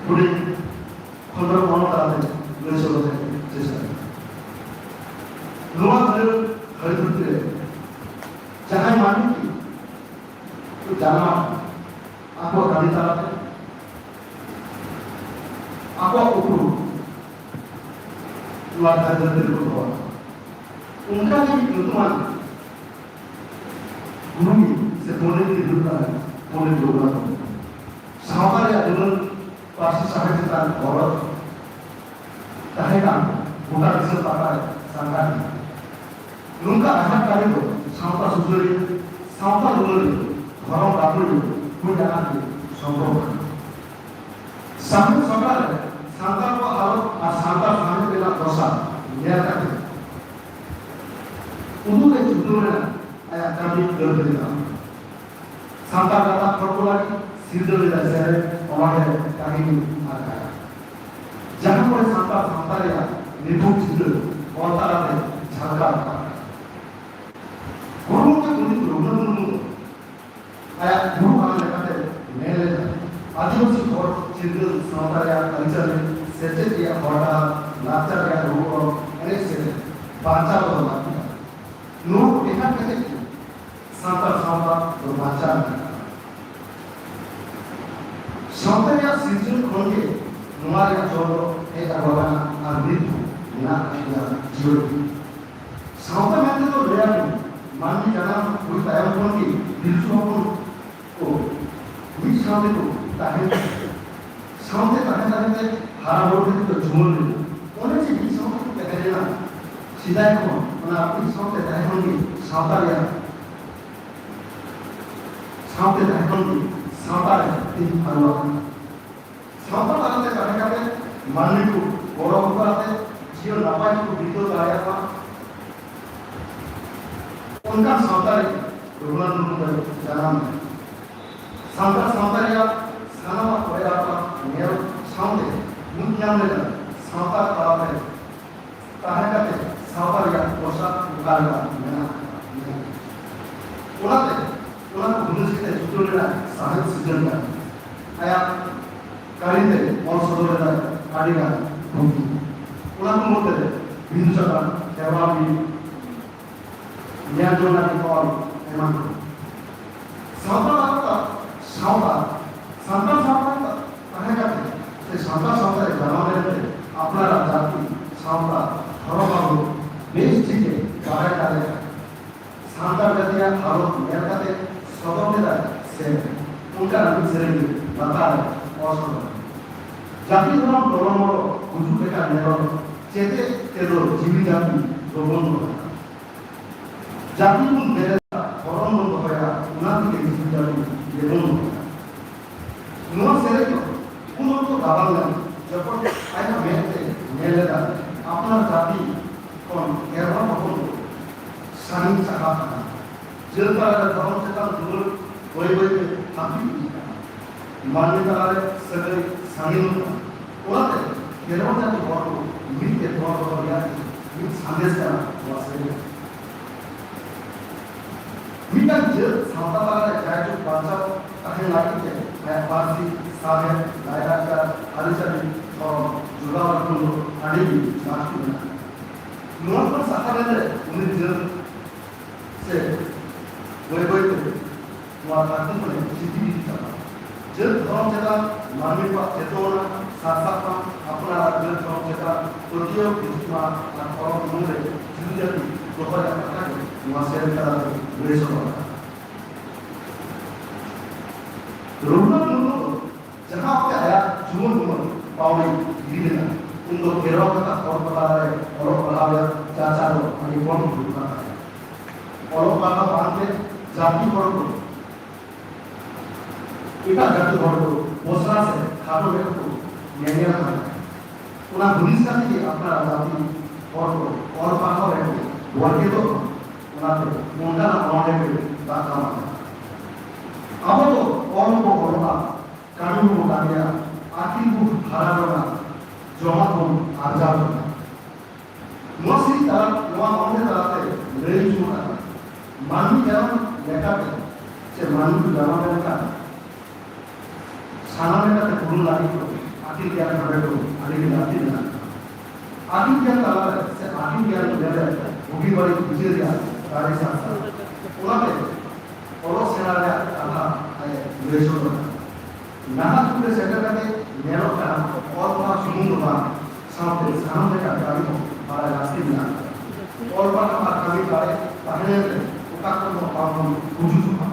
ᱦᱩᱰᱤᱧ ᱠᱷᱚᱸᱫᱽᱨᱚᱸᱫᱽ ᱢᱚᱱᱚ ᱛᱟᱞᱟᱛᱮ ᱞᱟᱹᱭ ᱥᱚᱫᱚᱨ ᱨᱮᱭᱟᱜ ᱪᱮᱥᱴᱟ᱾ ᱱᱚᱣᱟ ᱫᱷᱟᱹᱨ ᱫᱷᱟᱹᱨᱛᱤ ᱨᱮ ᱡᱟᱦᱟᱸᱭ ᱢᱟᱹᱱᱢᱤ ᱠᱚ ᱡᱟᱱᱟᱢ ᱟᱠᱚᱣᱟᱜ ᱠᱟᱹᱢᱤ ᱛᱟᱞᱟᱛᱮ, ᱟᱠᱚᱣᱟᱜ ᱩᱯᱨᱩᱢ ᱱᱚᱣᱟ ᱫᱷᱟᱹᱨᱛᱤ ᱨᱮᱠᱚ ᱫᱚᱦᱚ ᱟᱠᱟᱫᱟ᱾ ᱚᱱᱠᱟ ᱜᱮ ᱢᱤᱫ ᱧᱩᱛᱩᱢᱟᱱ ᱜᱩᱨᱩ ᱥᱮ ᱯᱚᱱᱰᱤᱛ ᱜᱮ ᱦᱩᱭᱩᱜ ᱠᱟᱱᱟ ᱯᱚᱱᱰᱤᱛ ᱨᱚᱜᱷᱩᱱᱟᱛᱷ ᱢᱩᱨᱢᱩ᱾ ᱥᱟᱶᱛᱟ ᱨᱮᱭᱟᱜ ᱜᱩᱱᱟᱹᱱ, ᱯᱟᱹᱨᱥᱤ ᱥᱟᱶᱦᱮᱫ ᱪᱮᱛᱟᱱ ᱜᱚᱨᱚᱡᱽ ᱛᱟᱦᱮᱸ ᱠᱟᱱ ᱜᱚᱴᱟ ᱫᱤᱥᱚᱢ ᱯᱟᱛᱟ ᱨᱮ ᱥᱟᱸᱜᱷᱟᱨ ᱞᱮᱱᱟ᱾ ᱱᱚᱝᱠᱟ ᱟᱡᱟᱜ ᱠᱟᱹᱢᱤ ᱫᱚ ᱥᱟᱶᱛᱟ ᱥᱩᱥᱟᱹᱨᱤᱭᱟᱹ, ᱥᱟᱶᱛᱟ ᱨᱩᱣᱟᱹᱲᱤᱭᱟᱹ, ᱫᱷᱚᱨᱚᱢ ᱜᱟᱹᱠᱷᱩᱲᱤᱭᱟᱹ ᱦᱩᱭ ᱟᱠᱟᱱ ᱜᱮ ᱥᱚᱢᱵᱷᱚᱵ ᱠᱟᱱᱟ᱾ ᱥᱟᱶᱦᱮᱫ ᱥᱟᱯᱲᱟᱣ ᱨᱮ ᱥᱟᱱᱛᱟᱲ ᱠᱚᱣᱟᱜ ᱦᱟᱞᱚᱛ ᱟᱨ ᱥᱟᱱᱛᱟᱲ ᱥᱟᱶᱦᱮᱫ ᱨᱮᱱᱟᱜ ᱫᱚᱥᱟ ᱧᱮᱞ ᱠᱟᱛᱮ ᱩᱫᱩᱜ ᱨᱮ ᱪᱷᱩᱴᱟᱹᱣ ᱨᱮᱱᱟᱜ ᱟᱭᱟᱜ ᱠᱟᱹᱢᱤ ᱜᱟᱹᱨ ᱞᱮᱫᱟ᱾ ᱥᱟᱱᱛᱟᱲ ᱜᱟᱛᱟᱠ ᱦᱚᱲ ᱠᱚ ᱞᱟᱹᱜᱤᱫ ᱥᱤᱨᱡᱟᱹᱣ ᱞᱮᱫᱟᱭ ᱥᱮᱨᱮᱧ, ᱚᱱᱚᱬᱦᱮ, ᱠᱟᱹᱦᱱᱤ ᱟᱨ ᱜᱟᱭᱟᱱ, ᱡᱟᱦᱟᱸ ᱠᱚᱨᱮ ᱥᱟᱱᱛᱟᱲ ᱥᱟᱶᱛᱟ ᱨᱮᱭᱟᱜ ᱱᱤᱯᱷᱩᱴ ᱪᱤᱛᱟᱹᱨ ᱚᱞ ᱛᱟᱞᱟᱛᱮ ᱡᱷᱟᱞᱠᱟᱣ ᱟᱠᱟᱱᱟ᱾ ᱜᱩᱨᱩ ᱜᱚᱢᱠᱮ ᱯᱚᱱᱰᱤᱛ ᱨᱚᱜᱷᱩᱱᱟᱛᱷ ᱢᱩᱨᱢᱩ ᱫᱚ ᱟᱭᱟᱜ ᱜᱩᱨᱩ ᱟᱲᱟᱝ ᱞᱮᱠᱟᱛᱮ ᱢᱮᱱ ᱞᱮᱫᱟ, ᱟᱹᱫᱤᱵᱟᱹᱥᱤ ᱦᱚᱲ ᱪᱤᱨᱜᱟᱹᱞ ᱥᱟᱶᱛᱟ ᱨᱮᱭᱟᱜ ᱟᱹᱨᱤᱪᱟᱹᱞᱤ, ᱥᱮᱪᱮᱫ ᱨᱮᱭᱟᱜ ᱦᱚᱨ ᱰᱟᱦᱟᱨ, ᱞᱟᱠᱪᱟᱨ ᱨᱮᱭᱟᱜ ᱨᱩ ᱚᱨᱚᱝ, ᱮᱱᱮᱡ ᱥᱮᱨᱮᱧ ᱵᱟᱧᱪᱟᱣ ᱫᱚᱦᱚ ᱞᱟᱹᱠᱛᱤ ᱠᱟᱱᱟ᱾ ᱱᱚᱣᱟ ᱠᱚ ᱴᱮᱠᱟᱣ ᱠᱟᱛᱮ ᱜᱮ ᱥᱟᱱᱛᱟᱲ ᱥᱟᱶᱛᱟ ᱫᱚ ᱵᱟᱧᱪᱟᱣ ᱢᱮᱱᱟᱜᱼᱟ᱾ ᱥᱟᱶᱛᱟ ᱨᱮᱭᱟᱜ ᱥᱤᱨᱡᱚᱱ ᱠᱷᱚᱱ ᱜᱮ ᱱᱚᱣᱟ ᱨᱮᱭᱟᱜ ᱪᱚᱞ ᱫᱚ ᱦᱮᱡ ᱟᱹᱜᱩ ᱟᱠᱟᱱᱟ ᱟᱨ ᱱᱤᱛ ᱦᱚᱸ ᱢᱮᱱᱟᱜ ᱟᱠᱟᱫ ᱜᱮᱭᱟ, ᱡᱤᱭᱚᱱ ᱨᱮ᱾ ᱥᱟᱶᱛᱟ ᱢᱮᱱᱛᱮ ᱫᱚ ᱞᱟᱹᱭᱟ ᱠᱚ, ᱢᱟᱹᱱᱢᱤ ᱡᱟᱱᱟᱢ ᱦᱩᱭ ᱛᱟᱭᱚᱢ ᱠᱷᱚᱱ ᱜᱮ ᱯᱤᱞᱪᱩ ᱦᱚᱯᱚᱱ ᱠᱚ ᱢᱤᱫ ᱥᱟᱶ ᱛᱮᱠᱚ ᱛᱟᱦᱮᱸ, ᱥᱟᱶᱛᱮ ᱛᱟᱦᱮᱸ ᱛᱟᱦᱮᱸ ᱛᱮ ᱦᱟᱨᱟ ᱵᱩᱨᱩ ᱠᱟᱛᱮ ᱠᱚ ᱡᱩᱣᱟᱹᱱ ᱞᱮᱱᱟ᱾ ᱚᱱᱮ ᱡᱮ ᱢᱤᱫ ᱥᱟᱶ ᱛᱮᱠᱚ ᱛᱟᱦᱮᱸ ᱞᱮᱱᱟ, ᱥᱮᱫᱟᱭ ᱠᱷᱚᱱ ᱚᱱᱟ ᱢᱤᱫ ᱥᱟᱶᱛᱮ ᱛᱟᱦᱮᱸ ᱠᱷᱚᱱ ᱜᱮ ᱥᱟᱶᱛᱟ ᱨᱮᱭᱟᱜ ᱥᱟᱶᱛᱮ ᱛᱟᱦᱮᱸ ᱠᱷᱚᱱ ᱜᱮ ᱥᱟᱶᱛᱟ ᱨᱮ ᱛᱮᱦᱮᱧ ᱟᱹᱨᱩ ᱟᱠᱟᱱᱟ᱾ ᱥᱟᱶᱛᱟ ᱛᱟᱞᱟᱛᱮ ᱛᱟᱦᱮᱸ ᱠᱟᱛᱮ ᱢᱟᱹᱱᱢᱤ ᱠᱚ ᱜᱚᱲᱚ ᱦᱚᱯᱚᱱ ᱟᱛᱮ ᱡᱤᱭᱚᱱ ᱱᱟᱯᱟᱭ ᱛᱮᱠᱚ ᱵᱤᱛᱟᱹᱣ ᱫᱟᱲᱮᱭᱟᱜ ᱢᱟ, ᱚᱱᱠᱟᱱ ᱥᱟᱶᱛᱟ ᱨᱮ ᱨᱚᱜᱷᱩᱱᱟᱛᱷ ᱢᱩᱨᱢᱩ ᱫᱚᱭ ᱡᱟᱱᱟᱢ ᱞᱮᱱᱟ᱾ ᱥᱟᱱᱛᱟᱲ ᱥᱟᱶᱛᱟ ᱨᱮᱭᱟᱜ ᱥᱟᱱᱟᱢᱟᱜ ᱠᱚᱭᱨᱟ ᱧᱮᱞ ᱥᱟᱶᱛᱮ ᱵᱩᱡᱽ ᱧᱟᱢ ᱞᱮᱫᱟ ᱥᱟᱶᱛᱟ ᱛᱟᱞᱟᱛᱮ ᱛᱟᱦᱮᱸ ᱠᱟᱛᱮ ᱥᱟᱶᱛᱟ ᱨᱮᱭᱟᱜ ᱯᱨᱚᱥᱟᱨ ᱚᱠᱟ ᱞᱮᱠᱟ ᱢᱮᱱᱟᱜ ᱟᱠᱟᱫᱟ᱾ ᱚᱱᱟᱛᱮ ᱚᱱᱟ ᱠᱚ ᱦᱩᱫᱤᱥ ᱠᱟᱛᱮ ᱪᱷᱩᱴᱟᱹᱣ ᱞᱮᱱᱟᱭ ᱥᱟᱶᱦᱮᱫ ᱥᱤᱨᱡᱚᱱ ᱠᱟᱱ᱾ ᱟᱭᱟᱜ ᱠᱟᱹᱨᱤ ᱛᱮ ᱚᱞ ᱥᱚᱫᱚᱨ ᱞᱮᱫᱟᱭ ᱟᱹᱰᱤ ᱜᱟᱱ ᱯᱩᱛᱷᱤ᱾ ᱚᱱᱟ ᱠᱚ ᱢᱚᱫᱽᱫᱷᱮ ᱨᱮ ᱵᱤᱱᱫᱩ ᱪᱟᱸᱫᱟᱱ, ᱠᱷᱮᱨᱣᱟᱲ ᱵᱤᱨ, ᱧᱮᱞ ᱡᱚᱝ ᱞᱟᱹᱜᱤᱫ ᱚᱞ ᱮᱢᱟᱱ ᱠᱚ᱾ ᱥᱟᱶᱛᱟ ᱟᱠᱚᱣᱟᱜ ᱥᱟᱶᱛᱟ, ᱥᱟᱱᱛᱟᱲ ᱥᱟᱶᱛᱟ ᱛᱟᱦᱮᱸ ᱠᱟᱛᱮ ᱥᱮ ᱥᱟᱱᱛᱟᱲ ᱥᱟᱶᱛᱟ ᱨᱮ ᱡᱟᱱᱟᱢ ᱞᱮᱱᱛᱮ ᱟᱯᱱᱟᱨᱟᱜ ᱡᱟᱹᱛᱤ, ᱥᱟᱶᱛᱟ, ᱫᱷᱚᱨᱚᱢ ᱟᱵᱚ ᱵᱮᱥ ᱴᱷᱤᱠᱮ ᱵᱟᱲᱟᱭ ᱫᱟᱲᱮᱭᱟᱜᱼᱟ᱾ ᱥᱟᱱᱛᱟᱲ ᱡᱟᱹᱛᱤᱭᱟᱜ ᱦᱟᱞᱚᱛ ᱧᱮᱞ ᱠᱟᱛᱮ ᱥᱚᱫᱚᱨ ᱞᱮᱫᱟᱭ ᱥᱮᱨᱮᱧ᱾ ᱚᱱᱠᱟᱱᱟᱜ ᱢᱤᱫ ᱥᱮᱨᱮᱧ ᱜᱮ ᱞᱟᱛᱟᱨ ᱨᱮ ᱚᱞ ᱥᱚᱫᱚᱨ᱾ ᱡᱟᱹᱛᱤ ᱫᱷᱚᱨᱚᱢ ᱴᱚᱞᱚᱢᱚᱞᱚ ᱜᱩᱡᱩᱜ ᱞᱮᱠᱟ ᱧᱮᱞᱚᱜ, ᱪᱮᱛᱮᱫ ᱛᱮᱫᱚ ᱡᱤᱣᱤ ᱡᱟᱹᱛᱤ ᱵᱟᱵᱚᱱ ᱫᱚᱦᱚᱭᱟ᱾ ᱡᱟᱹᱛᱤ ᱵᱚᱱ ᱵᱮᱨᱮᱫᱟ, ᱫᱷᱚᱨᱚᱢ ᱵᱚᱱ ᱫᱚᱦᱚᱭᱟ, ᱚᱱᱟ ᱛᱮᱜᱮ ᱡᱤᱣᱤ ᱡᱟᱹᱛᱤ ᱵᱚᱱ ᱫᱚᱦᱚᱭᱟ᱾ ᱱᱚᱣᱟ ᱥᱮᱨᱮᱧ ᱫᱚ ᱩᱱ ᱚᱠᱛᱚ ᱜᱟᱵᱟᱱ ᱞᱮᱱᱟ, ᱡᱚᱠᱷᱚᱱ ᱟᱭᱟᱜ ᱢᱮᱫ ᱛᱮ ᱧᱮᱞ ᱞᱮᱫᱟ ᱟᱯᱱᱟᱨ ᱡᱟᱹᱛᱤ ᱠᱷᱚᱱ ᱠᱷᱮᱨᱣᱟᱲ ᱦᱚᱯᱚᱱ ᱠᱚ ᱥᱟᱺᱜᱤᱧ ᱪᱟᱞᱟᱜ ᱠᱟᱱᱟ᱾ ᱡᱟᱹᱛ ᱛᱟᱞᱟᱨᱮ ᱫᱷᱚᱨᱚᱢ ᱪᱮᱛᱟᱱ ᱫᱩᱞᱟᱹᱲ ᱵᱟᱹᱭ ᱵᱟᱹᱭ ᱛᱮ ᱦᱟᱹᱯᱤᱫ ᱤᱫᱤᱜ ᱠᱟᱱᱟ᱾ ᱢᱟᱹᱱᱢᱤ ᱛᱟᱞᱟᱨᱮ ᱥᱟᱹᱜᱟᱹᱭ ᱥᱟᱺᱜᱤᱧᱚᱜ ᱠᱟᱱᱟ᱾ ᱚᱱᱟᱛᱮ ᱠᱷᱮᱨᱣᱟᱲ ᱡᱟᱹᱛᱤ ᱦᱚᱲ ᱠᱚ ᱢᱤᱫ ᱛᱮ ᱛᱚᱞ ᱫᱚᱦᱚ ᱨᱮᱭᱟᱜ ᱢᱤᱫ ᱥᱟᱸᱫᱮᱥ ᱠᱟᱱᱟ ᱱᱚᱣᱟ ᱥᱮᱨᱮᱧ᱾ ᱢᱤᱫᱴᱟᱝ ᱡᱟᱹᱛ ᱥᱟᱶᱛᱟ ᱛᱟᱞᱟᱨᱮ ᱡᱟᱭᱡᱩᱜᱽ ᱵᱟᱧᱪᱟᱣ ᱛᱟᱦᱮᱸ ᱞᱟᱹᱜᱤᱫ ᱛᱮ ᱟᱭᱟᱜ ᱯᱟᱹᱨᱥᱤ, ᱥᱟᱶᱦᱮᱫ, ᱞᱟᱭᱼᱞᱟᱠᱪᱟᱨ, ᱟᱹᱨᱤᱪᱟᱹᱞᱤ, ᱫᱷᱚᱨᱚᱢ ᱡᱚᱜᱟᱣ ᱨᱟᱠᱷᱟᱱ ᱫᱚ ᱟᱹᱰᱤ ᱜᱮ ᱞᱟᱹᱠᱛᱤ ᱢᱮᱱᱟᱜᱼᱟ᱾ ᱱᱚᱣᱟ ᱠᱷᱚᱱ ᱥᱟᱦᱟ ᱞᱮᱱᱨᱮ ᱩᱱᱤ ᱡᱟᱹᱛ ᱥᱮ ᱵᱟᱹᱭ ᱵᱟᱹᱭ ᱛᱮ ᱱᱚᱣᱟ ᱫᱷᱟᱹᱨᱛᱤ ᱠᱷᱚᱱᱮ ᱪᱷᱤᱛᱤ ᱜᱤᱰᱤ ᱠᱟᱜᱼᱟ᱾ ᱡᱟᱹᱛ ᱫᱷᱚᱨᱚᱢ ᱪᱮᱛᱟᱱ ᱢᱟᱹᱱᱢᱤ ᱠᱚᱣᱟᱜ ᱪᱮᱛᱚᱱᱟ ᱥᱟᱨᱥᱟᱜ ᱢᱟ, ᱟᱯᱱᱟᱨᱟᱜ ᱡᱟᱹᱛ ᱫᱷᱚᱨᱚᱢ ᱪᱮᱛᱟᱱ ᱯᱟᱹᱛᱭᱟᱹᱣ ᱦᱤᱡᱩᱜ ᱢᱟ ᱟᱨ ᱫᱷᱚᱨᱚᱢ ᱩᱢᱩᱞ ᱨᱮ ᱡᱤᱣᱤ ᱡᱟᱹᱛᱤ ᱫᱚᱦᱚ ᱨᱮᱭᱟᱜ ᱠᱟᱛᱷᱟ ᱜᱮ ᱱᱚᱣᱟ ᱥᱮᱨᱮᱧ ᱛᱟᱞᱟ ᱛᱮ ᱞᱟᱹᱭ ᱥᱚᱫᱚᱨ ᱟᱠᱟᱱᱟ᱾ ᱨᱚᱜᱷᱩᱱᱟᱛᱷ ᱢᱩᱨᱢᱩ ᱫᱚ ᱡᱟᱦᱟᱸ ᱚᱠᱛᱮ ᱟᱭᱟᱜ ᱡᱩᱣᱟᱹᱱ ᱩᱢᱮᱨ ᱯᱟᱹᱣᱲᱤ ᱜᱤᱰᱤ ᱞᱮᱱᱟ, ᱩᱱ ᱫᱚ ᱠᱷᱮᱨᱣᱟᱲ ᱠᱟᱛᱷᱟ ᱦᱚᱲ ᱛᱟᱞᱟ ᱨᱮ ᱚᱞᱚᱜ ᱯᱟᱲᱦᱟᱣ ᱨᱮᱭᱟᱜ ᱪᱟᱨᱪᱟ ᱫᱚ ᱟᱹᱰᱤ ᱠᱚᱢ ᱦᱩᱭᱩᱜ ᱠᱟᱱ ᱛᱟᱦᱮᱸᱫ᱾ ᱚᱞᱚᱜ ᱯᱟᱲᱦᱟᱣ ᱵᱟᱝᱛᱮ ᱡᱟᱹᱛᱤ ᱦᱚᱲ ᱠᱚ ᱮᱴᱟᱜ ᱡᱟᱹᱛᱤ ᱦᱚᱲ ᱫᱚ ᱵᱚᱥᱨᱟ ᱥᱮ ᱠᱷᱟᱴᱚ ᱢᱮᱫ ᱛᱮᱠᱚ ᱧᱮᱧᱮᱞ ᱠᱟᱱᱟ᱾ ᱚᱱᱟ ᱦᱩᱫᱤᱥ ᱠᱟᱛᱮ ᱜᱮ ᱟᱯᱱᱟᱨ ᱡᱟᱹᱛᱤ ᱦᱚᱲ ᱠᱚ ᱚᱞ ᱯᱟᱲᱦᱟᱣ ᱨᱮᱠᱚ ᱵᱚᱨᱠᱮᱛᱚᱜ ᱠᱟᱱᱟ᱾ ᱚᱱᱟᱛᱮ ᱚᱱᱠᱟᱱᱟᱜ ᱚᱱᱚᱬᱦᱮ ᱜᱮ ᱫᱟᱜ ᱠᱟᱱᱟ᱾ ᱟᱵᱚ ᱫᱚ ᱚᱞ ᱵᱚ ᱚᱞᱚᱜᱼᱟ, ᱠᱟᱹᱢᱤ ᱵᱚ ᱠᱟᱹᱢᱤᱭᱟ, ᱟᱹᱠᱤᱞ ᱵᱚ ᱦᱟᱨᱟ ᱡᱚᱝᱟ, ᱡᱚᱢᱟᱜ ᱵᱚᱱ ᱟᱨᱡᱟᱣ ᱡᱚᱝᱟ᱾ ᱱᱚᱣᱟ ᱥᱮᱨᱮᱧ ᱛᱟᱞᱟ, ᱱᱚᱣᱟ ᱚᱱᱚᱬᱦᱮ ᱛᱟᱞᱟᱛᱮ ᱞᱟᱹᱭ ᱦᱚᱪᱚ ᱟᱠᱟᱱᱟ, ᱢᱟᱹᱱᱢᱤ ᱡᱟᱱᱟᱢ ᱞᱮᱠᱟᱛᱮ ᱥᱮ ᱢᱟᱹᱱᱢᱤ ᱡᱟᱱᱟᱢ ᱞᱮᱱᱠᱷᱟᱱ ᱥᱟᱱᱟᱢ ᱞᱮᱠᱟᱛᱮ ᱯᱩᱨᱩᱱ ᱞᱟᱹᱜᱤᱫ ᱫᱚ ᱟᱹᱠᱤᱞ ᱜᱮᱭᱟᱱ ᱦᱟᱢᱮᱴ ᱫᱚ ᱟᱹᱰᱤ ᱜᱮ ᱞᱟᱹᱠᱛᱤ ᱢᱮᱱᱟᱜᱼᱟ᱾ ᱟᱹᱠᱤᱞ ᱜᱮᱭᱟᱱ ᱛᱟᱞᱟᱨᱮ ᱥᱮ ᱟᱹᱠᱤᱞ ᱜᱮᱭᱟᱱ ᱧᱮᱞ ᱨᱮ ᱵᱩᱜᱤ ᱵᱟᱹᱲᱤᱡ ᱵᱤᱪᱟᱹᱨ ᱨᱮᱭᱟᱜ ᱫᱟᱲᱮ ᱥᱟᱨᱥᱟᱜᱼᱟ᱾ ᱚᱱᱟᱛᱮ ᱚᱞᱚᱜ ᱥᱮᱬᱟ ᱨᱮᱭᱟᱜ ᱠᱟᱛᱷᱟ ᱟᱡ ᱞᱟᱹᱭ ᱥᱚᱫᱚᱨ ᱠᱟᱱᱟ᱾ ᱱᱟᱦᱟᱜ ᱡᱩᱜᱽ ᱨᱮ ᱥᱮᱴᱮᱨ ᱠᱟᱛᱮ ᱧᱮᱞᱚᱜ ᱠᱟᱱᱟ, ᱚᱞ ᱯᱟᱲᱦᱟᱣ ᱥᱩᱢᱩᱝ ᱫᱚ ᱵᱟᱝ, ᱥᱟᱶᱛᱮ ᱥᱟᱱᱟᱢ ᱞᱮᱠᱟᱱ ᱠᱟᱹᱢᱤ ᱦᱚᱸ ᱵᱟᱲᱟᱭ ᱞᱟᱹᱠᱛᱤ ᱢᱮᱱᱟᱜᱼᱟ᱾ ᱚᱞ ᱯᱟᱲᱦᱟᱣ ᱟᱨ ᱠᱟᱹᱢᱤ ᱫᱟᱲᱮ ᱛᱟᱦᱮᱸ ᱞᱮᱱᱠᱷᱟᱱ ᱚᱠᱟ ᱠᱷᱚᱱ ᱦᱚᱸ ᱵᱟᱝ ᱵᱚᱱ ᱜᱩᱡᱩᱜᱼᱟ᱾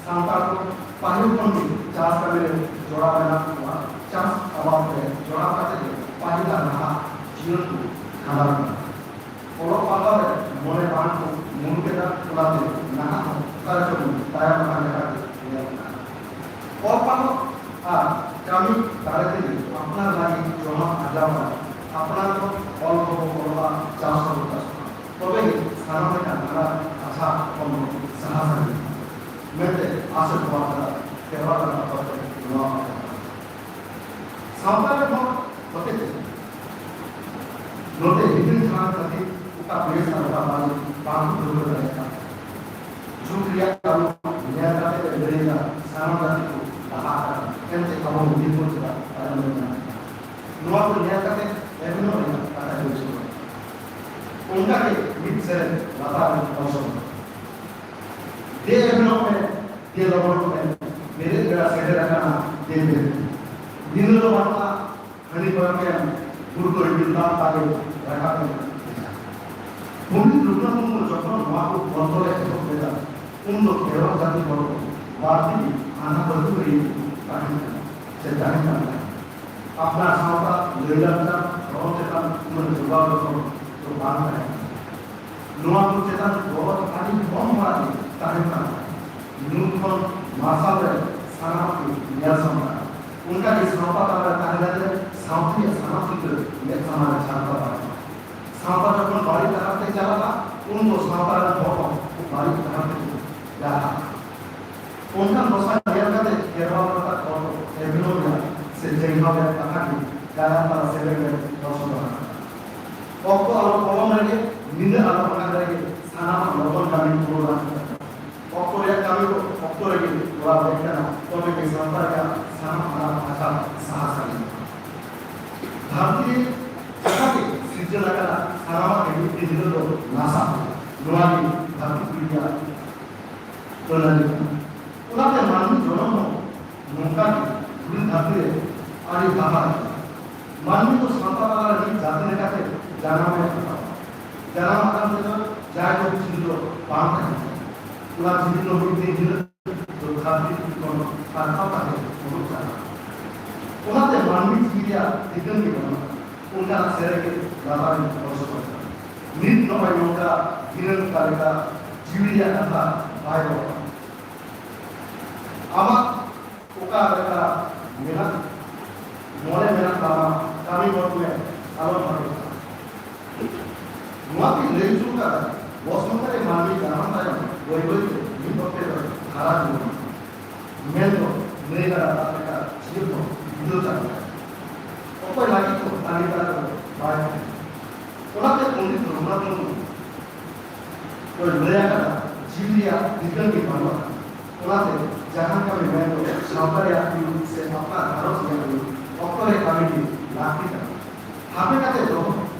ᱥᱟᱱᱛᱟᱲ ᱠᱚ ᱯᱟᱹᱦᱤᱞ ᱠᱷᱚᱱ ᱜᱮ ᱪᱟᱥ ᱠᱟᱹᱢᱤ ᱨᱮ ᱡᱚᱲᱟᱣ ᱢᱮᱱᱟᱜ ᱠᱚᱣᱟ᱾ ᱪᱟᱥ ᱟᱵᱟᱫ ᱨᱮ ᱡᱚᱲᱟᱣ ᱠᱟᱛᱮ ᱜᱮ ᱯᱟᱹᱦᱤᱞ ᱟᱨ ᱱᱟᱦᱟᱜ ᱡᱤᱭᱚᱱ ᱠᱚ ᱠᱷᱟᱸᱰᱟᱣ ᱮᱫᱟ᱾ ᱚᱞᱚᱜ ᱯᱟᱲᱦᱟᱣ ᱨᱮ ᱢᱚᱱᱮ ᱵᱟᱝ ᱠᱚ ᱢᱩᱞᱩᱠ ᱮᱫᱟ, ᱚᱱᱟᱛᱮ ᱱᱟᱦᱟᱜ ᱦᱚᱸ ᱚᱠᱟ ᱨᱮᱪᱚ ᱵᱚᱱ ᱛᱟᱭᱚᱢ ᱟᱠᱟᱱ ᱞᱮᱠᱟ ᱜᱮ ᱧᱮᱞᱚᱜ ᱠᱟᱱᱟ᱾ ᱚᱞ ᱯᱟᱲᱦᱟᱣ ᱟᱨ ᱠᱟᱹᱢᱤ ᱫᱟᱲᱮ ᱛᱮᱜᱮ ᱟᱯᱱᱟᱨ ᱞᱟᱹᱜᱤᱫ ᱡᱚᱢᱟᱜ ᱟᱨᱡᱟᱣ ᱠᱟᱱᱟ᱾ ᱟᱯᱱᱟᱨ ᱫᱚ ᱚᱞ ᱦᱚᱸᱵᱚ ᱚᱞᱚᱜᱼᱟ, ᱪᱟᱥ ᱦᱚᱸᱵᱚ ᱪᱟᱥᱚᱜᱼᱟ᱾ ᱛᱚᱵᱮ ᱜᱮ ᱥᱟᱱᱟᱢ ᱞᱮᱠᱟᱱ ᱱᱟᱱᱟ ᱟᱡᱷᱟᱴ ᱠᱷᱚᱱ ᱵᱚᱱ ᱥᱟᱦᱟ ᱥᱟᱺᱜᱤᱧᱟ ᱢᱮᱱᱛᱮ ᱟᱥᱮ ᱱᱚᱣᱟ ᱠᱟᱱᱟ ᱠᱮᱨᱣᱟ ᱠᱟᱛᱷᱟ ᱠᱚᱨᱮ ᱱᱚᱣᱟ ᱠᱟᱛᱷᱟ ᱠᱟᱱᱟ᱾ ᱥᱟᱶᱛᱟ ᱨᱮ ᱦᱚᱸ ᱦᱚᱛᱮᱛᱮ ᱱᱚᱰᱮ ᱦᱤᱸᱫᱤ ᱡᱟᱦᱟᱸ ᱠᱷᱟᱹᱛᱤᱨ ᱚᱠᱟ ᱵᱮᱥ ᱟᱨ ᱚᱠᱟ ᱵᱟᱹᱲᱤᱡ ᱵᱟᱝ ᱠᱚ ᱴᱷᱟᱹᱣᱠᱟᱹ ᱫᱟᱲᱮᱭᱟᱜ ᱠᱟᱱᱟ᱾ ᱡᱩᱜᱽ ᱨᱮᱭᱟᱜ ᱟᱹᱨᱩ ᱧᱮᱞ ᱠᱟᱛᱮ ᱮ ᱞᱟᱹᱭ ᱮᱫᱟ, ᱥᱟᱱᱟᱢ ᱡᱟᱹᱛᱤ ᱠᱚ ᱞᱟᱦᱟ ᱟᱠᱟᱱᱟ, ᱮᱱᱛᱮ ᱟᱵᱚ ᱦᱤᱸᱫᱤ ᱵᱚᱱ ᱪᱮᱫᱟᱜ ᱛᱟᱭᱚᱢ ᱨᱮ ᱢᱮᱱᱟᱜ ᱵᱚᱱᱟ? ᱱᱚᱣᱟ ᱠᱚ ᱧᱮᱞ ᱠᱟᱛᱮ ᱮᱵᱷᱮᱱᱚᱜ ᱨᱮᱭᱟᱜ ᱠᱟᱛᱷᱟ ᱜᱮ ᱵᱩᱡᱷᱟᱹᱣᱟ᱾ ᱚᱱᱠᱟ ᱜᱮ ᱢᱤᱫ ᱥᱮᱨᱮᱧ ᱞᱟᱛᱟᱨ ᱨᱮ ᱚᱞ ᱥᱚᱫᱚᱨ᱾ ᱫᱮ ᱮᱵᱷᱮᱱᱚᱜ ᱢᱮ, ᱫᱮ ᱞᱚᱜᱚᱱᱚᱜ ᱢᱮ, ᱵᱮᱨᱮᱫ ᱵᱮᱲᱟ ᱥᱮᱴᱮᱨ ᱟᱠᱟᱱᱟ, ᱫᱮ ᱵᱮᱨᱮᱫ ᱢᱮ᱾ ᱧᱤᱫᱟᱹ ᱫᱚ ᱵᱟᱹᱱᱩᱜᱼᱟ, ᱦᱟᱺᱰᱤ ᱯᱟᱹᱣᱨᱟᱹ ᱮᱢ, ᱵᱩᱨᱩ ᱠᱚ ᱨᱤᱢᱤᱞ ᱫᱟᱜ ᱫᱟᱜᱮ ᱨᱟᱠᱟᱵ ᱮᱱᱟ᱾ ᱯᱚᱱᱰᱤᱛ ᱨᱚᱜᱷᱩᱱᱟᱛᱷ ᱢᱩᱨᱢᱩ ᱡᱚᱠᱷᱚᱱ ᱱᱚᱣᱟ ᱠᱚ ᱚᱞ ᱛᱚᱞ ᱮ ᱮᱛᱚᱦᱚᱵ ᱞᱮᱫᱟ, ᱩᱱ ᱫᱚ ᱠᱷᱮᱨᱣᱟᱲ ᱡᱟᱹᱛᱤ ᱦᱚᱲ ᱠᱚ ᱵᱟᱹᱲᱛᱤ ᱜᱮ ᱟᱸᱫᱷᱟ ᱯᱟᱹᱛᱭᱟᱹᱣ ᱨᱮ ᱛᱟᱦᱮᱸ ᱠᱟᱱᱟ ᱥᱮ ᱛᱟᱦᱮᱸ ᱠᱟᱱ ᱛᱟᱦᱮᱸᱫ᱾ ᱟᱯᱱᱟᱨ ᱥᱟᱶᱛᱟ, ᱞᱟᱹᱭᱼᱞᱟᱠᱪᱟᱨ, ᱫᱷᱚᱨᱚᱢ ᱪᱮᱛᱟᱱ ᱩᱱᱟᱹᱜ ᱡᱚᱜᱟᱣ ᱡᱚᱛᱚᱱ ᱫᱚ ᱵᱟᱝ ᱛᱟᱦᱮᱸ ᱠᱟᱱᱟ᱾ ᱱᱚᱣᱟ ᱠᱚ ᱪᱮᱛᱟᱱ ᱜᱚᱨᱚᱡᱽ ᱟᱹᱰᱤ ᱠᱚᱢ ᱦᱚᱲᱟᱜ ᱜᱮ ᱛᱟᱦᱮᱸ ᱠᱟᱱᱟ᱾ ᱧᱩᱛ ᱠᱷᱚᱱ ᱢᱟᱨᱥᱟᱞ ᱨᱮ ᱥᱟᱱᱟᱢᱟᱜ ᱜᱮ ᱧᱮᱞ ᱥᱟᱢᱴᱟᱜᱼᱟ᱾ ᱚᱱᱠᱟ ᱜᱮ ᱥᱟᱶᱛᱟ ᱛᱟᱞᱟ ᱨᱮ ᱛᱟᱦᱮᱸ ᱞᱮᱱᱠᱷᱟᱱ ᱥᱟᱶᱛᱟ ᱨᱮᱭᱟᱜ ᱥᱟᱱᱟᱢ ᱪᱤᱛᱟᱹᱨ ᱢᱮᱫ ᱥᱟᱢᱟᱝ ᱨᱮ ᱡᱷᱟᱞᱠᱟᱣ ᱫᱟᱲᱮᱭᱟᱜᱼᱟ᱾ ᱥᱟᱶᱛᱟ ᱡᱚᱠᱷᱚᱱ ᱵᱟᱹᱲᱤᱡ ᱰᱟᱦᱟᱨ ᱛᱮ ᱪᱟᱞᱟᱜᱼᱟ, ᱩᱱ ᱫᱚ ᱥᱟᱶᱛᱟ ᱨᱮᱱ ᱦᱚᱲ ᱦᱚᱸ ᱵᱟᱹᱲᱤᱡ ᱰᱟᱦᱟᱨ ᱛᱮᱠᱚ ᱰᱟᱦᱟᱨᱟ᱾ ᱚᱱᱠᱟᱱ ᱫᱚᱥᱟ ᱧᱮᱞ ᱠᱟᱛᱮ ᱠᱷᱮᱨᱣᱟᱞ ᱨᱮᱱᱟᱜ ᱦᱚᱲ ᱫᱚ ᱮᱵᱷᱮᱱᱚᱜ ᱨᱮᱭᱟᱜ ᱥᱮ ᱪᱮᱸᱜᱷᱟᱣ ᱨᱮᱭᱟᱜ ᱠᱟᱛᱷᱟ ᱜᱮ ᱜᱟᱭᱟᱱ ᱛᱟᱞᱟ ᱥᱮᱨᱮᱧ ᱨᱮ ᱨᱚᱥᱚᱫ ᱟᱠᱟᱱᱟ᱾ ᱚᱠᱛᱚ ᱟᱞᱚ ᱯᱚᱞᱚᱢ ᱨᱮᱜᱮ, ᱧᱤᱫᱟᱹ ᱟᱞᱚ ᱟᱸᱜᱟᱜ ᱨᱮᱜᱮ ᱥᱟᱱᱟᱢᱟᱜ ᱞᱚᱜᱚᱱ ᱠᱟᱹᱢᱤ ᱯᱩᱨᱟᱹᱣ ᱞᱟᱹᱠᱛᱤ ᱠᱟᱱᱟ᱾ ᱚᱠᱛᱚ ᱨᱮᱭᱟᱜ ᱠᱟᱹᱢᱤ ᱫᱚ ᱚᱠᱛᱚ ᱨᱮᱜᱮ ᱠᱚᱨᱟᱣ ᱦᱮᱡ ᱠᱟᱱᱟ, ᱛᱚᱵᱮ ᱜᱮ ᱥᱟᱶᱛᱟ ᱨᱮᱭᱟᱜ ᱥᱟᱱᱟᱢ ᱟᱱᱟᱴ ᱟᱠᱟᱴ ᱥᱟᱦᱟ ᱥᱟᱹᱨᱤᱜᱼᱟ᱾ ᱫᱷᱟᱹᱨᱛᱤ ᱨᱮ ᱡᱟᱦᱟᱸ ᱜᱮ ᱥᱤᱨᱡᱚᱱ ᱟᱠᱟᱱᱟ, ᱥᱟᱱᱟᱢᱟᱜ ᱜᱮ ᱢᱤᱫ ᱫᱤᱱ ᱦᱤᱞᱳᱜ ᱫᱚ ᱱᱟᱥᱟᱜ ᱜᱮᱭᱟ᱾ ᱱᱚᱣᱟ ᱜᱮ ᱫᱷᱟᱹᱨᱛᱤ ᱯᱩᱨᱤ ᱨᱮᱭᱟᱜ ᱟᱹᱱᱟᱹᱨᱤ ᱠᱟᱱᱟ᱾ ᱚᱱᱟᱛᱮ ᱢᱟᱹᱱᱢᱤ ᱡᱚᱱᱚᱢ ᱦᱚᱸ ᱱᱚᱝᱠᱟ ᱜᱮ ᱫᱷᱩᱲᱤ ᱫᱷᱟᱹᱨᱛᱤ ᱨᱮ ᱟᱹᱰᱤ ᱦᱟᱦᱟᱲᱟ ᱜᱮᱭᱟ᱾ ᱢᱟᱹᱱᱢᱤ ᱫᱚ ᱥᱟᱶᱛᱟ ᱛᱟᱞᱟ ᱨᱮ ᱢᱤᱫ ᱡᱟᱹᱛᱤ ᱞᱮᱠᱟᱛᱮ ᱡᱟᱱᱟᱢ ᱮ ᱦᱟᱛᱟᱣᱟ᱾ ᱡᱟᱱᱟᱢ ᱟᱠᱟᱱ ᱛᱮᱫᱚ ᱡᱟᱭ ᱦᱳᱠ ᱡᱤᱣᱤ ᱫᱚ ᱵᱟᱝ ᱛᱟᱦᱮᱱ ᱛᱟᱭᱟ᱾ ᱚᱱᱟ ᱡᱤᱣᱤ ᱫᱚ ᱢᱤᱫ ᱫᱤᱱ ᱦᱤᱞᱳᱜ ᱫᱚ ᱫᱷᱟᱹᱨᱛᱤ ᱯᱩᱨᱤ ᱠᱷᱚᱱ ᱥᱟᱨᱥᱟᱣ ᱠᱟᱛᱮ ᱩᱰᱩᱠ ᱪᱟᱞᱟᱜᱼᱟ᱾ ᱚᱱᱟᱛᱮ ᱢᱟᱹᱱᱢᱤ ᱡᱤᱣᱤ ᱨᱮᱭᱟᱜ ᱴᱷᱤᱠᱟᱹᱱ ᱜᱮ ᱵᱟᱹᱱᱩᱜᱼᱟ᱾ ᱚᱱᱠᱟᱱᱟᱜ ᱥᱮᱨᱮᱧ ᱜᱮ ᱞᱟᱛᱟᱨ ᱨᱮ ᱚᱞ ᱥᱚᱫᱚᱨ ᱠᱟᱱᱟ᱾ ᱱᱤᱛ ᱱᱚᱜᱼᱚᱭ ᱱᱚᱝᱠᱟ ᱫᱷᱤᱱᱟᱹᱝ ᱚᱠᱟ ᱞᱮᱠᱟ ᱡᱤᱣᱤ ᱨᱮᱭᱟᱜ ᱠᱟᱛᱷᱟ ᱵᱟᱭ ᱨᱚᱲᱟ᱾ ᱟᱢᱟᱜ ᱚᱠᱟ ᱞᱮᱠᱟ ᱢᱮᱱᱟᱜ, ᱢᱚᱱᱮ ᱢᱮᱱᱟᱜ ᱛᱟᱢᱟ, ᱠᱟᱹᱢᱤ ᱜᱚᱫ ᱢᱮ, ᱟᱞᱚᱢ ᱦᱟᱹᱯᱤᱫᱟ᱾ ᱱᱚᱣᱟ ᱠᱚᱧ ᱞᱟᱹᱭ ᱦᱚᱪᱚ ᱠᱟᱫᱟ, ᱵᱚᱥᱚᱱᱛ ᱨᱮ ᱢᱟᱹᱱᱢᱤ ᱡᱟᱱᱟᱢ ᱛᱟᱭᱚᱢ ᱵᱟᱹᱭ ᱵᱟᱹᱭ ᱛᱮ ᱢᱤᱫ ᱚᱠᱛᱮ ᱫᱚ ᱦᱟᱨᱟ ᱡᱩᱣᱟᱹᱱ᱾ ᱢᱮᱱᱫᱚ ᱱᱟᱹᱭ ᱜᱟᱰᱟ ᱫᱟᱜ ᱞᱮᱠᱟ ᱡᱤᱭᱚᱱ ᱦᱚᱸ ᱵᱤᱛᱟᱹᱣ ᱪᱟᱞᱟᱜᱼᱟ᱾ ᱚᱠᱚᱭ ᱞᱟᱹᱜᱤᱫ ᱦᱚᱸ ᱛᱟᱺᱜᱤ ᱛᱟᱲᱟᱜ ᱫᱚ ᱵᱟᱭ ᱛᱟᱦᱮᱸᱱᱟ᱾ ᱚᱱᱟᱛᱮ ᱯᱚᱱᱰᱤᱛ ᱨᱚᱜᱷᱩᱱᱟᱛᱷ ᱢᱩᱨᱢᱩ ᱠᱚ ᱞᱟᱹᱭ ᱟᱠᱟᱫᱟ, ᱡᱤᱣᱤ ᱨᱮᱭᱟᱜ ᱴᱷᱤᱠᱟᱹᱱ ᱜᱮ ᱵᱟᱹᱱᱩᱜᱼᱟ᱾ ᱚᱱᱟᱛᱮ ᱡᱟᱦᱟᱸ ᱠᱟᱹᱢᱤ ᱢᱮᱱᱫᱚ ᱥᱟᱶᱛᱟ ᱨᱮᱭᱟᱜ ᱦᱩᱭᱩᱜ ᱥᱮ ᱟᱯᱱᱟᱨ ᱜᱷᱟᱨᱚᱸᱡᱽ ᱨᱮᱭᱟᱜ ᱦᱩᱭᱩᱜ, ᱚᱠᱛᱚ ᱨᱮ ᱠᱟᱹᱢᱤ ᱜᱮ ᱞᱟᱹᱠᱛᱤ ᱠᱟᱱᱟ᱾ ᱦᱟᱯᱮ ᱠᱟᱛᱮ ᱫᱚᱦᱚ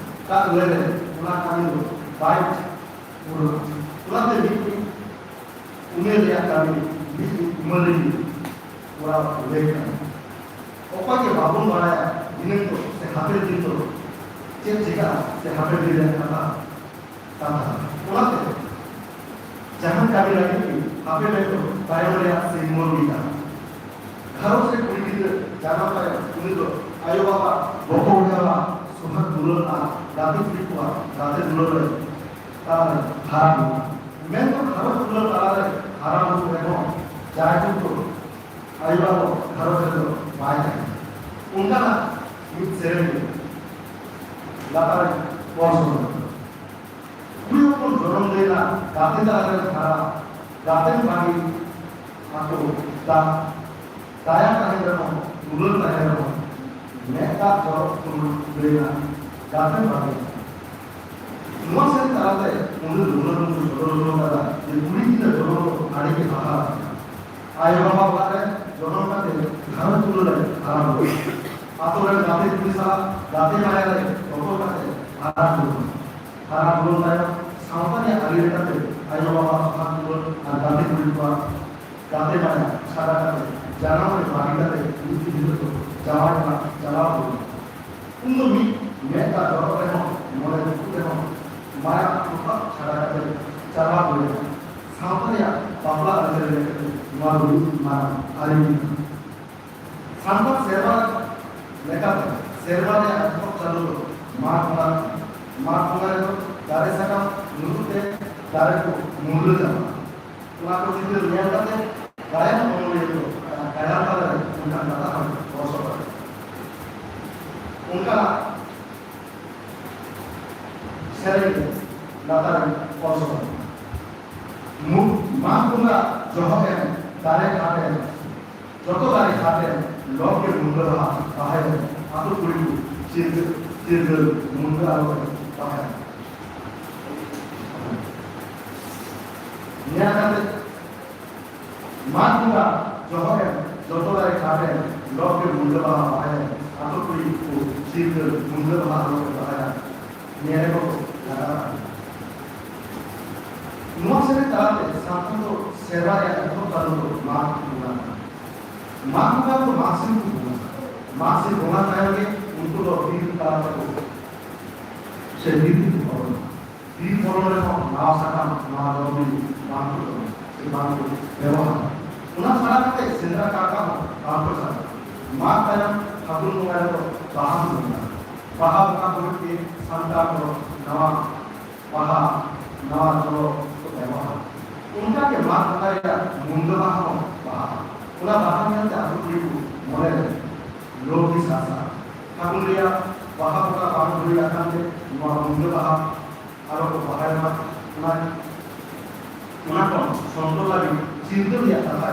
ᱠᱟᱜ ᱞᱮᱨᱮ ᱚᱱᱟ ᱠᱟᱹᱢᱤ ᱫᱚ ᱵᱟᱭ ᱯᱩᱨᱟᱹᱜᱼᱟ᱾ ᱚᱱᱟᱛᱮ ᱢᱤᱫ ᱢᱤᱫ ᱩᱢᱮᱨ ᱨᱮᱭᱟᱜ ᱠᱟᱹᱢᱤ ᱢᱤᱫ ᱢᱤᱫ ᱩᱢᱮᱨ ᱨᱮᱜᱮ ᱠᱚᱨᱟᱣ ᱞᱟᱹᱭ ᱠᱟᱱᱟ᱾ ᱚᱠᱚᱭ ᱜᱮ ᱵᱟᱵᱚᱱ ᱵᱟᱲᱟᱭᱟ ᱫᱷᱤᱱᱟᱹᱝ ᱫᱚ ᱥᱮ ᱦᱟᱯᱮᱱ ᱫᱤᱱ ᱫᱚ ᱪᱮᱫ ᱪᱤᱠᱟᱹᱜᱼᱟ ᱥᱮ ᱦᱟᱯᱮᱱ ᱫᱤᱱ ᱨᱮᱭᱟᱜ ᱠᱟᱛᱷᱟ ᱠᱟᱛᱷᱟ᱾ ᱚᱱᱟᱛᱮ ᱡᱟᱦᱟᱸ ᱠᱟᱹᱢᱤ ᱞᱟᱹᱜᱤᱫ ᱜᱮ ᱦᱟᱯᱮ ᱢᱮᱱᱫᱚ ᱛᱟᱭᱚᱢ ᱨᱮᱭᱟᱜ ᱥᱤᱨᱢᱚᱞ ᱜᱮ ᱠᱟᱱᱟ᱾ ᱜᱷᱟᱨᱚᱸᱡᱽ ᱨᱮ ᱠᱩᱲᱤ ᱜᱤᱫᱽᱨᱟᱹ ᱡᱟᱱᱟᱢ ᱛᱟᱭᱚᱢ ᱩᱱᱤ ᱫᱚ ᱟᱭᱳ ᱵᱟᱵᱟ, ᱵᱚᱠᱚ ᱵᱚᱭᱦᱟ, ᱥᱚᱦᱟᱜ ᱫᱩᱞᱟᱹᱲ ᱟᱨ ᱜᱟᱛᱮ ᱠᱩᱲᱤ ᱠᱚᱣᱟᱜ ᱜᱟᱛᱮ ᱫᱩᱞᱟᱹᱲ ᱨᱮ ᱛᱟᱞᱟᱨᱮ ᱦᱟᱨᱟ ᱵᱩᱨᱩ᱾ ᱢᱮᱱᱫᱚ ᱜᱷᱟᱨᱚᱸᱡᱽ ᱫᱩᱞᱟᱹᱲ ᱛᱟᱞᱟᱨᱮ ᱦᱟᱨᱟ ᱵᱩᱨᱩ ᱨᱮᱦᱚᱸ ᱡᱟᱭᱡᱩᱜᱽ ᱫᱚ ᱟᱭᱳ ᱵᱟᱵᱟ ᱜᱷᱟᱨᱚᱸᱡᱽ ᱨᱮᱫᱚ ᱵᱟᱭ ᱛᱟᱦᱮᱱᱟ᱾ ᱚᱱᱠᱟᱱᱟᱜ ᱢᱤᱫ ᱥᱮᱨᱮᱧ ᱜᱮ ᱞᱟᱛᱟᱨ ᱨᱮ ᱚᱞ ᱥᱚᱫᱚᱨ ᱟᱠᱟᱱᱟ᱾ ᱠᱩᱲᱤ ᱦᱚᱯᱚᱱ ᱡᱚᱱᱚᱢ ᱞᱮᱱᱟ, ᱜᱟᱛᱮ ᱛᱟᱞᱟ ᱨᱮ ᱦᱟᱨᱟ, ᱜᱟᱛᱮᱢ ᱵᱟᱹᱜᱤ ᱟᱠᱚ ᱫᱟ-, ᱫᱟᱭᱟ ᱛᱟᱦᱮᱱ ᱨᱮᱦᱚᱸ, ᱫᱩᱞᱟᱹᱲ ᱛᱟᱦᱮᱱ ᱨᱮᱦᱚᱸ, ᱢᱮᱫ ᱫᱟᱜ ᱡᱚᱨᱚᱜ ᱛᱩᱞᱩᱡ ᱞᱟᱹᱭᱟ, ᱜᱟᱛᱮᱢ ᱵᱟᱹᱜᱤ᱾ ᱱᱚᱣᱟ ᱥᱮᱨᱮᱧ ᱛᱟᱞᱟᱛᱮ ᱩᱱᱤ ᱨᱚᱜᱷᱩᱱᱟᱛᱷ ᱢᱩᱨᱢᱩ ᱥᱚᱫᱚᱨ ᱦᱚᱴᱚ ᱠᱟᱫᱟ ᱡᱮ ᱠᱩᱲᱤ ᱜᱤᱫᱽᱨᱟᱹ ᱡᱚᱱᱚᱢ ᱫᱚ ᱟᱹᱰᱤ ᱜᱮ ᱦᱟᱦᱟᱲᱟ ᱠᱟᱱᱟ᱾ ᱟᱭᱳ ᱵᱟᱵᱟ ᱚᱲᱟᱜ ᱨᱮ ᱡᱚᱱᱚᱢ ᱠᱟᱛᱮ ᱜᱷᱟᱨᱚᱸᱡᱽ ᱯᱩᱨᱟᱹ ᱨᱮ ᱦᱟᱨᱟ ᱵᱩᱨᱩ᱾ ᱟᱛᱳ ᱨᱮᱱ ᱜᱟᱛᱮ ᱠᱩᱲᱤ ᱥᱟᱞᱟᱜ ᱜᱟᱛᱮ ᱢᱟᱭᱟ ᱨᱮ ᱫᱚᱠᱚᱞ ᱠᱟᱛᱮ ᱦᱟᱨᱟ ᱵᱩᱨᱩ᱾ ᱦᱟᱨᱟ ᱵᱩᱨᱩ ᱛᱟᱭᱚᱢ ᱥᱟᱶᱛᱟ ᱨᱮᱭᱟᱜ ᱟᱹᱨᱤ ᱞᱮᱠᱟᱛᱮ ᱟᱭᱳ ᱵᱟᱵᱟ ᱥᱚᱦᱟᱜ ᱫᱩᱣᱟᱹᱨ ᱟᱨ ᱜᱟᱛᱮ ᱠᱩᱲᱤ ᱠᱚᱣᱟᱜ ᱜᱟᱛᱮ ᱢᱟᱭᱟ ᱪᱷᱟᱰᱟ ᱠᱟᱛᱮ ᱡᱟᱱᱟᱢ ᱨᱮ ᱵᱟᱹᱜᱤ ᱠᱟᱛᱮ ᱢᱤᱫ ᱫᱤᱱ ᱦᱤᱞᱳᱜ ᱫᱚ ᱡᱟᱶᱟᱭ ᱚᱲᱟᱜ ᱪᱟᱞᱟᱣ ᱦᱩᱭ ᱮᱱᱟ᱾ ᱩᱱ ᱫᱚ ᱢᱤᱫ ᱢᱮᱫ ᱫᱟᱜ ᱡᱚᱨᱚᱜ ᱨᱮᱦᱚᱸ, ᱢᱚᱱᱮ ᱫᱩᱠᱩᱜ ᱨᱮᱦᱚᱸ, ᱢᱟᱭᱟ ᱛᱚᱯᱟᱜ ᱪᱷᱟᱰᱟ ᱠᱟᱛᱮ ᱪᱟᱞᱟᱣ ᱦᱩᱭ ᱮᱱᱟ᱾ ᱥᱟᱶᱛᱟ ᱨᱮᱭᱟᱜ ᱵᱟᱯᱞᱟ ᱟᱹᱨᱤᱪᱟᱹᱞᱤ ᱞᱮᱠᱟᱛᱮ ᱱᱚᱣᱟ ᱫᱚ ᱢᱤᱫ ᱢᱟᱨᱟᱝ ᱟᱹᱨᱤ ᱠᱟᱱᱟ᱾ ᱥᱟᱱᱛᱟᱲ ᱥᱮᱨᱣᱟ ᱞᱮᱠᱟᱛᱮ ᱥᱮᱨᱣᱟ ᱨᱮᱭᱟᱜ ᱮᱛᱚᱦᱚᱵ ᱪᱟᱸᱫᱳ ᱫᱚ ᱢᱟᱜᱽ ᱵᱚᱸᱜᱟ ᱠᱟᱱᱟ᱾ ᱢᱟᱜᱽ ᱵᱚᱸᱜᱟ ᱨᱮᱫᱚ ᱫᱟᱨᱮ ᱥᱟᱠᱟᱢ ᱧᱩᱨᱩᱜ ᱛᱮ ᱫᱟᱨᱮ ᱠᱚ ᱢᱩᱨᱜᱟᱹ ᱪᱟᱵᱟᱜᱼᱟ᱾ ᱚᱱᱟ ᱠᱚ ᱪᱤᱛᱟᱹᱨ ᱧᱮᱞ ᱠᱟᱛᱮ ᱜᱟᱭᱟᱱ ᱚᱱᱚᱞᱤᱭᱟᱹ ᱠᱚ ᱜᱟᱭᱟᱱ ᱛᱟᱞᱟ ᱨᱮ ᱚᱱᱠᱟᱱ ᱠᱟᱛᱷᱟ ᱦᱚᱸ ᱚᱞ ᱥᱚᱫᱚᱨ ᱠᱟᱱᱟ᱾ ᱚᱱᱠᱟᱱᱟᱜ ᱥᱮᱨᱮᱧ ᱞᱟᱛᱟᱨ ᱨᱮ ᱚᱞ ᱥᱚᱫᱚᱨ ᱠᱟᱱᱟ᱾ ᱢᱩ-, ᱢᱟᱜᱽ ᱵᱚᱸᱜᱟ ᱡᱚᱦᱚᱜ ᱮᱢ ᱫᱟᱨᱮ ᱠᱟᱴ ᱮᱢ, ᱡᱚᱛᱚ ᱫᱟᱨᱮ ᱠᱟᱴ ᱮᱢ, ᱞᱚᱠ ᱜᱮ ᱢᱩᱱᱜᱟᱹ ᱵᱟᱦᱟ ᱵᱟᱦᱟᱭ ᱮᱢ, ᱟᱛᱳ ᱠᱩᱲᱤ ᱠᱚ ᱪᱤᱨᱜᱟᱹᱞ, ᱪᱤᱨᱜᱟᱹᱞ ᱢᱩᱱᱜᱟᱹ ᱟᱞᱚ ᱮᱢ ᱵᱟᱦᱟᱭ ᱮᱢ᱾ ᱧᱮᱞ ᱠᱟᱛᱮ ᱢᱟᱜᱽ ᱵᱚᱸᱜᱟ ᱡᱚᱦᱚᱜ ᱮᱢ, ᱡᱚᱛᱚ ᱫᱟᱨᱮ ᱠᱟᱴ ᱮᱢ, ᱞᱚᱠ ᱜᱮ ᱢᱩᱱᱜᱟᱹ ᱵᱟᱦᱟ ᱵᱟᱦᱟᱭ ᱮᱢ, ᱟᱛᱳ ᱠᱩᱲᱤ ᱠᱚ ᱪᱤᱨᱜᱟᱹᱞ ᱢᱩᱱᱜᱟᱹ ᱵᱟᱦᱟ ᱟᱞᱚ ᱮᱢ ᱵᱟᱦᱟᱭᱟ᱾ ᱧᱮᱞ ᱠᱚ ᱞᱟᱜᱟᱜᱼᱟ᱾ ᱱᱚᱣᱟ ᱥᱮᱨᱮᱧ ᱛᱟᱞᱟᱛᱮ ᱥᱟᱱᱛᱟᱲ ᱫᱚ ᱥᱮᱨᱣᱟ ᱨᱮᱭᱟᱜ ᱮᱛᱚᱦᱚᱵ ᱪᱟᱸᱫᱳ ᱫᱚ ᱢᱟᱜᱽ ᱵᱚᱸᱜᱟ ᱠᱟᱱᱟ᱾ ᱢᱟᱜᱽ ᱵᱚᱸᱜᱟ ᱫᱚ ᱢᱟᱜᱽ ᱥᱤᱢ ᱠᱚ ᱵᱚᱸᱜᱟ᱾ ᱢᱟᱜᱽ ᱥᱤᱢ ᱵᱚᱸᱜᱟ ᱛᱟᱭᱚᱢ ᱜᱮ ᱩᱱᱠᱩ ᱫᱚ ᱵᱤᱨ ᱛᱟᱞᱟ ᱛᱮᱠᱚ, ᱥᱮ ᱵᱤᱨ ᱛᱮᱠᱚ ᱯᱟᱨᱚᱢᱚᱜᱼᱟ᱾ ᱵᱤᱨ ᱯᱚᱨᱚᱵᱽ ᱨᱮᱦᱚᱸ ᱱᱟᱣᱟ ᱥᱟᱠᱟᱢ, ᱱᱟᱣᱟ ᱡᱚ ᱵᱤᱞᱤ ᱵᱟᱝ ᱠᱚ ᱡᱚᱢᱟ ᱥᱮ ᱵᱟᱝ ᱠᱚ ᱵᱮᱵᱚᱦᱟᱨᱟ᱾ ᱚᱱᱟ ᱪᱷᱟᱲᱟ ᱠᱟᱛᱮ ᱥᱮᱸᱫᱽᱨᱟ ᱠᱟᱨᱠᱟ ᱦᱚᱸ ᱵᱟᱝ ᱠᱚ ᱪᱟᱞᱟᱜᱼᱟ᱾ ᱢᱟᱜᱽ ᱛᱟᱭᱚᱢ ᱯᱷᱟᱹᱜᱩᱱ ᱵᱚᱸᱜᱟ ᱨᱮᱫᱚ ᱵᱟᱦᱟ ᱠᱚ ᱵᱚᱸᱜᱟ᱾ ᱵᱟᱦᱟ ᱵᱚᱸᱜᱟ ᱦᱩᱭᱩᱜ ᱜᱮ ᱥᱟᱱᱛᱟᱲ ᱫᱚ ᱱᱟᱣᱟ ᱵᱟᱦᱟ, ᱱᱟᱣᱟ ᱡᱚ ᱠᱚ ᱵᱮᱵᱚᱦᱟᱨᱟ᱾ ᱚᱱᱠᱟ ᱜᱮ ᱢᱟᱜᱽ ᱵᱚᱸᱜᱟ ᱨᱮᱭᱟᱜ ᱢᱩᱱᱜᱟᱹ ᱵᱟᱦᱟ ᱦᱚᱸ ᱵᱟᱦᱟᱜᱼᱟ᱾ ᱚᱱᱟ ᱵᱟᱦᱟ ᱧᱮᱞᱛᱮ ᱟᱵᱚ ᱠᱩᱲᱤ ᱠᱚ ᱢᱚᱱᱮ ᱨᱮ ᱞᱳᱵᱷ ᱜᱮ ᱥᱟᱥᱟ᱾ ᱯᱷᱟᱹᱜᱩᱱ ᱨᱮᱭᱟᱜ ᱵᱟᱦᱟ ᱵᱚᱸᱜᱟ ᱵᱟᱝ ᱦᱩᱭ ᱟᱠᱟᱱ ᱛᱮ ᱱᱚᱣᱟ ᱢᱩᱱᱜᱟᱹ ᱵᱟᱦᱟ ᱟᱞᱚ ᱠᱚ ᱵᱟᱦᱟᱭ ᱢᱟ, ᱚᱱᱟ ᱚᱱᱟ ᱠᱷᱚᱱ ᱥᱚᱱᱛᱚᱨ ᱞᱟᱹᱜᱤᱫ ᱪᱤᱱᱛᱟᱹ ᱨᱮᱭᱟᱜ ᱠᱟᱛᱷᱟ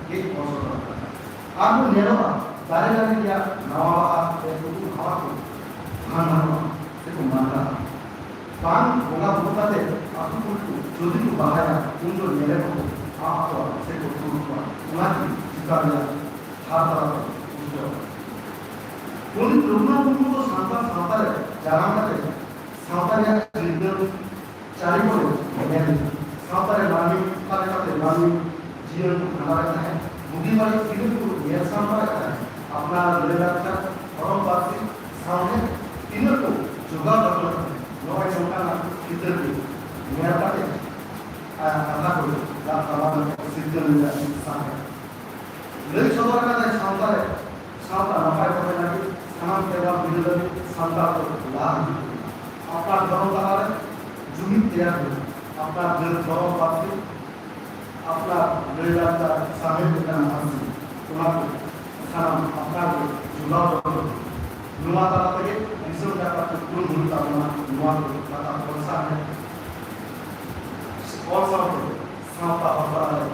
ᱜᱮ ᱚᱞ ᱥᱚᱫᱚᱨ ᱟᱠᱟᱱᱟ᱾ ᱟᱨᱦᱚᱸ ᱧᱮᱞᱚᱜᱼᱟ, ᱫᱟᱨᱮ ᱱᱟᱹᱲᱤ ᱨᱮᱭᱟᱜ ᱱᱟᱣᱟ ᱵᱟᱦᱟ ᱨᱮ ᱩᱰᱩᱠ ᱦᱟᱣᱟ ᱠᱚ ᱵᱷᱟᱝ ᱜᱟᱱᱚᱜᱼᱟ ᱥᱮᱠᱚ ᱢᱟᱸᱰᱨᱟᱜᱼᱟ᱾ ᱵᱟᱝ ᱵᱚᱸᱜᱟ ᱵᱩᱨᱩ ᱠᱟᱛᱮ ᱟᱹᱛᱩ ᱠᱩᱲᱤ ᱠᱚ ᱡᱩᱫᱤ ᱠᱚ ᱵᱟᱦᱟᱭᱟ, ᱩᱱ ᱫᱚ ᱧᱮᱞᱮ ᱠᱚ ᱟᱫ ᱠᱚᱣᱟ ᱥᱮᱠᱚ ᱛᱩᱲ ᱠᱚᱣᱟ, ᱚᱱᱟ ᱜᱮ ᱪᱤᱛᱟᱹᱨ ᱨᱮᱭᱟᱜ ᱦᱟᱨ ᱛᱟᱞᱟ ᱛᱮ ᱩᱡᱽᱡᱚᱞ᱾ ᱯᱚᱱᱰᱤᱛ ᱨᱚᱜᱷᱩᱱᱟᱛᱷ ᱢᱩᱨᱢᱩ ᱫᱚ ᱥᱟᱱᱛᱟᱲ ᱥᱟᱶᱛᱟ ᱨᱮ ᱡᱟᱱᱟᱢ ᱠᱟᱛᱮ ᱥᱟᱶᱛᱟ ᱨᱮᱭᱟᱜ ᱪᱤᱱᱛᱟᱹ ᱪᱟᱹᱨᱤ ᱠᱚᱨᱮ ᱧᱮᱞ ᱞᱮᱫᱟ᱾ ᱥᱟᱶᱛᱟ ᱨᱮ ᱢᱟᱹᱱᱢᱤ ᱚᱠᱟ ᱞᱮᱠᱟᱛᱮ ᱢᱟᱹᱱᱢᱤ ᱡᱤᱭᱚᱱ ᱠᱚ ᱠᱷᱟᱸᱰᱟᱣᱮᱫ ᱛᱟᱦᱮᱸᱫ, ᱵᱩᱜᱤ ᱵᱟᱹᱲᱤᱡ ᱛᱤᱱᱟᱹᱜ ᱠᱚ ᱧᱮᱞ ᱥᱟᱢᱴᱟᱣᱮᱫ ᱛᱟᱦᱮᱸᱫ, ᱟᱯᱱᱟᱨ ᱞᱟᱹᱭ ᱞᱟᱠᱪᱟᱨ, ᱫᱷᱚᱨᱚᱢ, ᱯᱟᱹᱨᱥᱤ, ᱥᱟᱶᱦᱮᱫ ᱛᱤᱱᱟᱹᱜ ᱠᱚ ᱡᱚᱜᱟᱣ ᱫᱚᱦᱚ ᱞᱮᱫ ᱛᱟᱦᱮᱸᱫ, ᱱᱚᱜᱼᱚᱭ ᱱᱚᱝᱠᱟᱱᱟᱜ ᱪᱤᱛᱟᱹᱨ ᱜᱮ ᱧᱮᱞ ᱠᱟᱛᱮ ᱟᱨ ᱠᱟᱛᱷᱟ ᱠᱚ ᱨᱟᱜ ᱛᱟᱞᱟ ᱨᱮ ᱥᱤᱨᱡᱚᱱ ᱞᱮᱫᱟ ᱥᱟᱶᱦᱮᱫ᱾ ᱞᱟᱹᱭ ᱥᱚᱫᱚᱨ ᱟᱠᱟᱫᱟᱭ, ᱥᱟᱶᱛᱟ ᱨᱮ ᱥᱟᱶᱛᱟ ᱱᱟᱯᱟᱭ ᱫᱚᱦᱚᱭ ᱞᱟᱹᱜᱤᱫ ᱥᱟᱱᱟᱢ ᱛᱮᱣᱟᱨ ᱵᱤᱨᱟᱹᱫᱟᱹᱞᱤ ᱥᱟᱱᱛᱟᱲ ᱠᱚ ᱞᱟᱦᱟ ᱦᱤᱡᱩᱜ ᱠᱟᱱᱟ᱾ ᱟᱯᱱᱟᱨ ᱫᱷᱚᱨᱚᱢ ᱛᱟᱞᱟ ᱨᱮ ᱡᱩᱢᱤᱫ ᱛᱮᱭᱟᱨ ᱦᱩᱭᱩᱜᱼᱟ᱾ ᱟᱯᱱᱟᱨ ᱡᱟᱹᱛ ᱫᱷᱚᱨᱚᱢ ᱯᱟᱹᱨᱥᱤ, ᱟᱯᱱᱟᱨ ᱞᱟᱹᱭ ᱞᱟᱠᱪᱟᱨ ᱥᱟᱶᱦᱮᱫ ᱞᱮᱠᱟᱱ ᱟᱹᱨᱥᱤ, ᱚᱱᱟ ᱠᱚ ᱥᱟᱱᱟᱢ ᱟᱯᱱᱟᱨ ᱜᱮ ᱡᱚᱜᱟᱣ ᱫᱚᱦᱚ ᱦᱩᱭᱩᱜᱼᱟ᱾ ᱱᱚᱣᱟ ᱛᱟᱞᱟ ᱛᱮᱜᱮ ᱫᱤᱥᱚᱢ ᱡᱟᱠᱟᱛ ᱠᱚ ᱩᱯᱨᱩᱢ ᱦᱩᱭᱩᱜ ᱛᱟᱵᱚᱱᱟ᱾ ᱱᱚᱣᱟ ᱠᱚ ᱠᱟᱛᱷᱟ ᱚᱞ ᱥᱟᱶᱦᱮᱫ ᱚᱞ ᱥᱟᱶᱛᱮ ᱥᱟᱶᱛᱟ ᱦᱚᱲ ᱛᱟᱞᱟ ᱨᱮ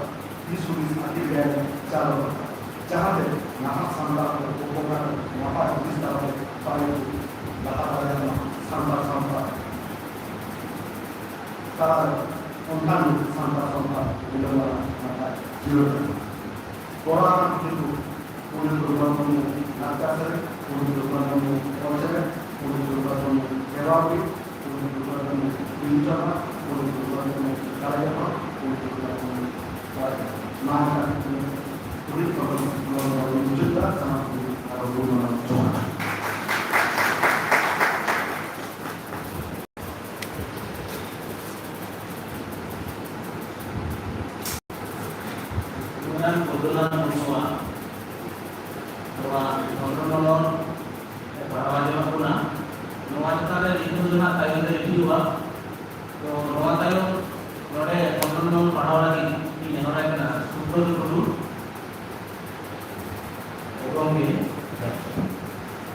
ᱫᱤᱥ ᱦᱩᱫᱤᱥ ᱟᱹᱠᱤᱞ ᱜᱮᱭᱟᱱ ᱪᱟᱞ ᱟᱠᱟᱱᱟ, ᱡᱟᱦᱟᱸᱛᱮ ᱱᱟᱦᱟᱜ ᱥᱟᱱᱛᱟᱲ ᱠᱚ ᱩᱯᱚᱠᱟᱨ ᱱᱟᱯᱟᱭ ᱦᱩᱫᱤᱥ ᱛᱟᱞᱟ ᱛᱮ ᱵᱟᱹᱲᱤᱡ ᱠᱚ ᱞᱟᱦᱟ ᱫᱟᱲᱮᱭᱟᱜ ᱢᱟ᱾ ᱥᱟᱱᱛᱟᱲ ᱥᱟᱶᱛᱟ ᱛᱟᱞᱟ ᱨᱮ ᱚᱱᱠᱟᱱ ᱥᱟᱱᱛᱟᱲ ᱥᱟᱶᱛᱟ ᱵᱤᱞᱚᱢ ᱨᱮᱱᱟᱜ ᱱᱟᱯᱟᱭ ᱡᱤᱭᱚᱱ ᱠᱟᱱᱟ᱾ ᱠᱚᱲᱟ ᱟᱨ ᱠᱩᱲᱤ ᱠᱚ ᱯᱚᱱᱰᱤᱛ ᱨᱚᱜᱷᱩᱱᱟᱛᱷ ᱢᱩᱨᱢᱩ ᱞᱟᱠᱪᱟᱨ ᱥᱮᱨᱮᱧ, ᱯᱚᱱᱰᱤᱛ ᱨᱚᱜᱷᱩᱱᱟᱛᱷ ᱢᱩᱨᱢᱩ ᱚᱞ ᱪᱮᱢᱮᱫ, ᱯᱚᱱᱰᱤᱛ ᱨᱚᱜᱷᱩᱱᱟᱛᱷ ᱢᱩᱨᱢᱩ ᱠᱷᱮᱨᱣᱟᱲ ᱵᱤᱨ, ᱯᱚᱱᱰᱤᱛ ᱨᱚᱜᱷᱩᱱᱟᱛᱷ ᱢᱩᱨᱢᱩ ᱵᱤᱱ ᱪᱟᱵᱟ, ᱯᱚᱱᱰᱤᱛ ᱨᱚᱜᱷᱩᱱᱟᱛᱷ ᱢᱩᱨᱢᱩ ᱫᱟᱲᱮ ᱡᱟᱯᱟᱜ, ᱯᱚᱱᱰᱤᱛ ᱨᱚᱜᱷᱩᱱᱟᱛᱷ ᱢᱩᱨᱢᱩ ᱫᱟᱲᱮ ᱡᱟᱯᱟᱜ᱾ ᱱᱚᱣᱟ ᱠᱟᱱᱟ ᱠᱩᱲᱤ ᱠᱚ ᱢᱩᱪᱟᱹᱫ ᱫᱟ ᱥᱟᱱᱟᱢ ᱠᱚ ᱟᱨᱚ ᱵᱚᱱ ᱢᱟᱱᱟᱣ ᱡᱚᱦᱟᱨ᱾ ᱢᱟᱱᱟᱱ ᱵᱚᱫᱚᱞᱟᱱ ᱢᱚᱱᱣᱟ ᱱᱚᱣᱟ ᱠᱷᱚᱸᱰᱨᱚ ᱱᱚᱱᱚᱞ ᱮ ᱯᱟᱲᱦᱟᱣ ᱟᱸᱡᱚᱢᱟᱜ ᱵᱚᱱᱟ᱾ ᱱᱚᱣᱟ ᱪᱮᱛᱟᱱ ᱨᱮ ᱧᱩᱛᱩᱢ ᱫᱚ ᱱᱟᱜ ᱛᱟᱭᱚᱢ ᱨᱮ ᱦᱤᱡᱩᱜᱼᱟ᱾ ᱛᱚ ᱱᱚᱣᱟ ᱛᱟᱭᱚᱢ ᱱᱚᱰᱮ ᱠᱷᱚᱸᱰᱨᱚ ᱱᱚᱱᱚᱞ ᱯᱟᱲᱦᱟᱣ ᱞᱟᱹᱜᱤᱫ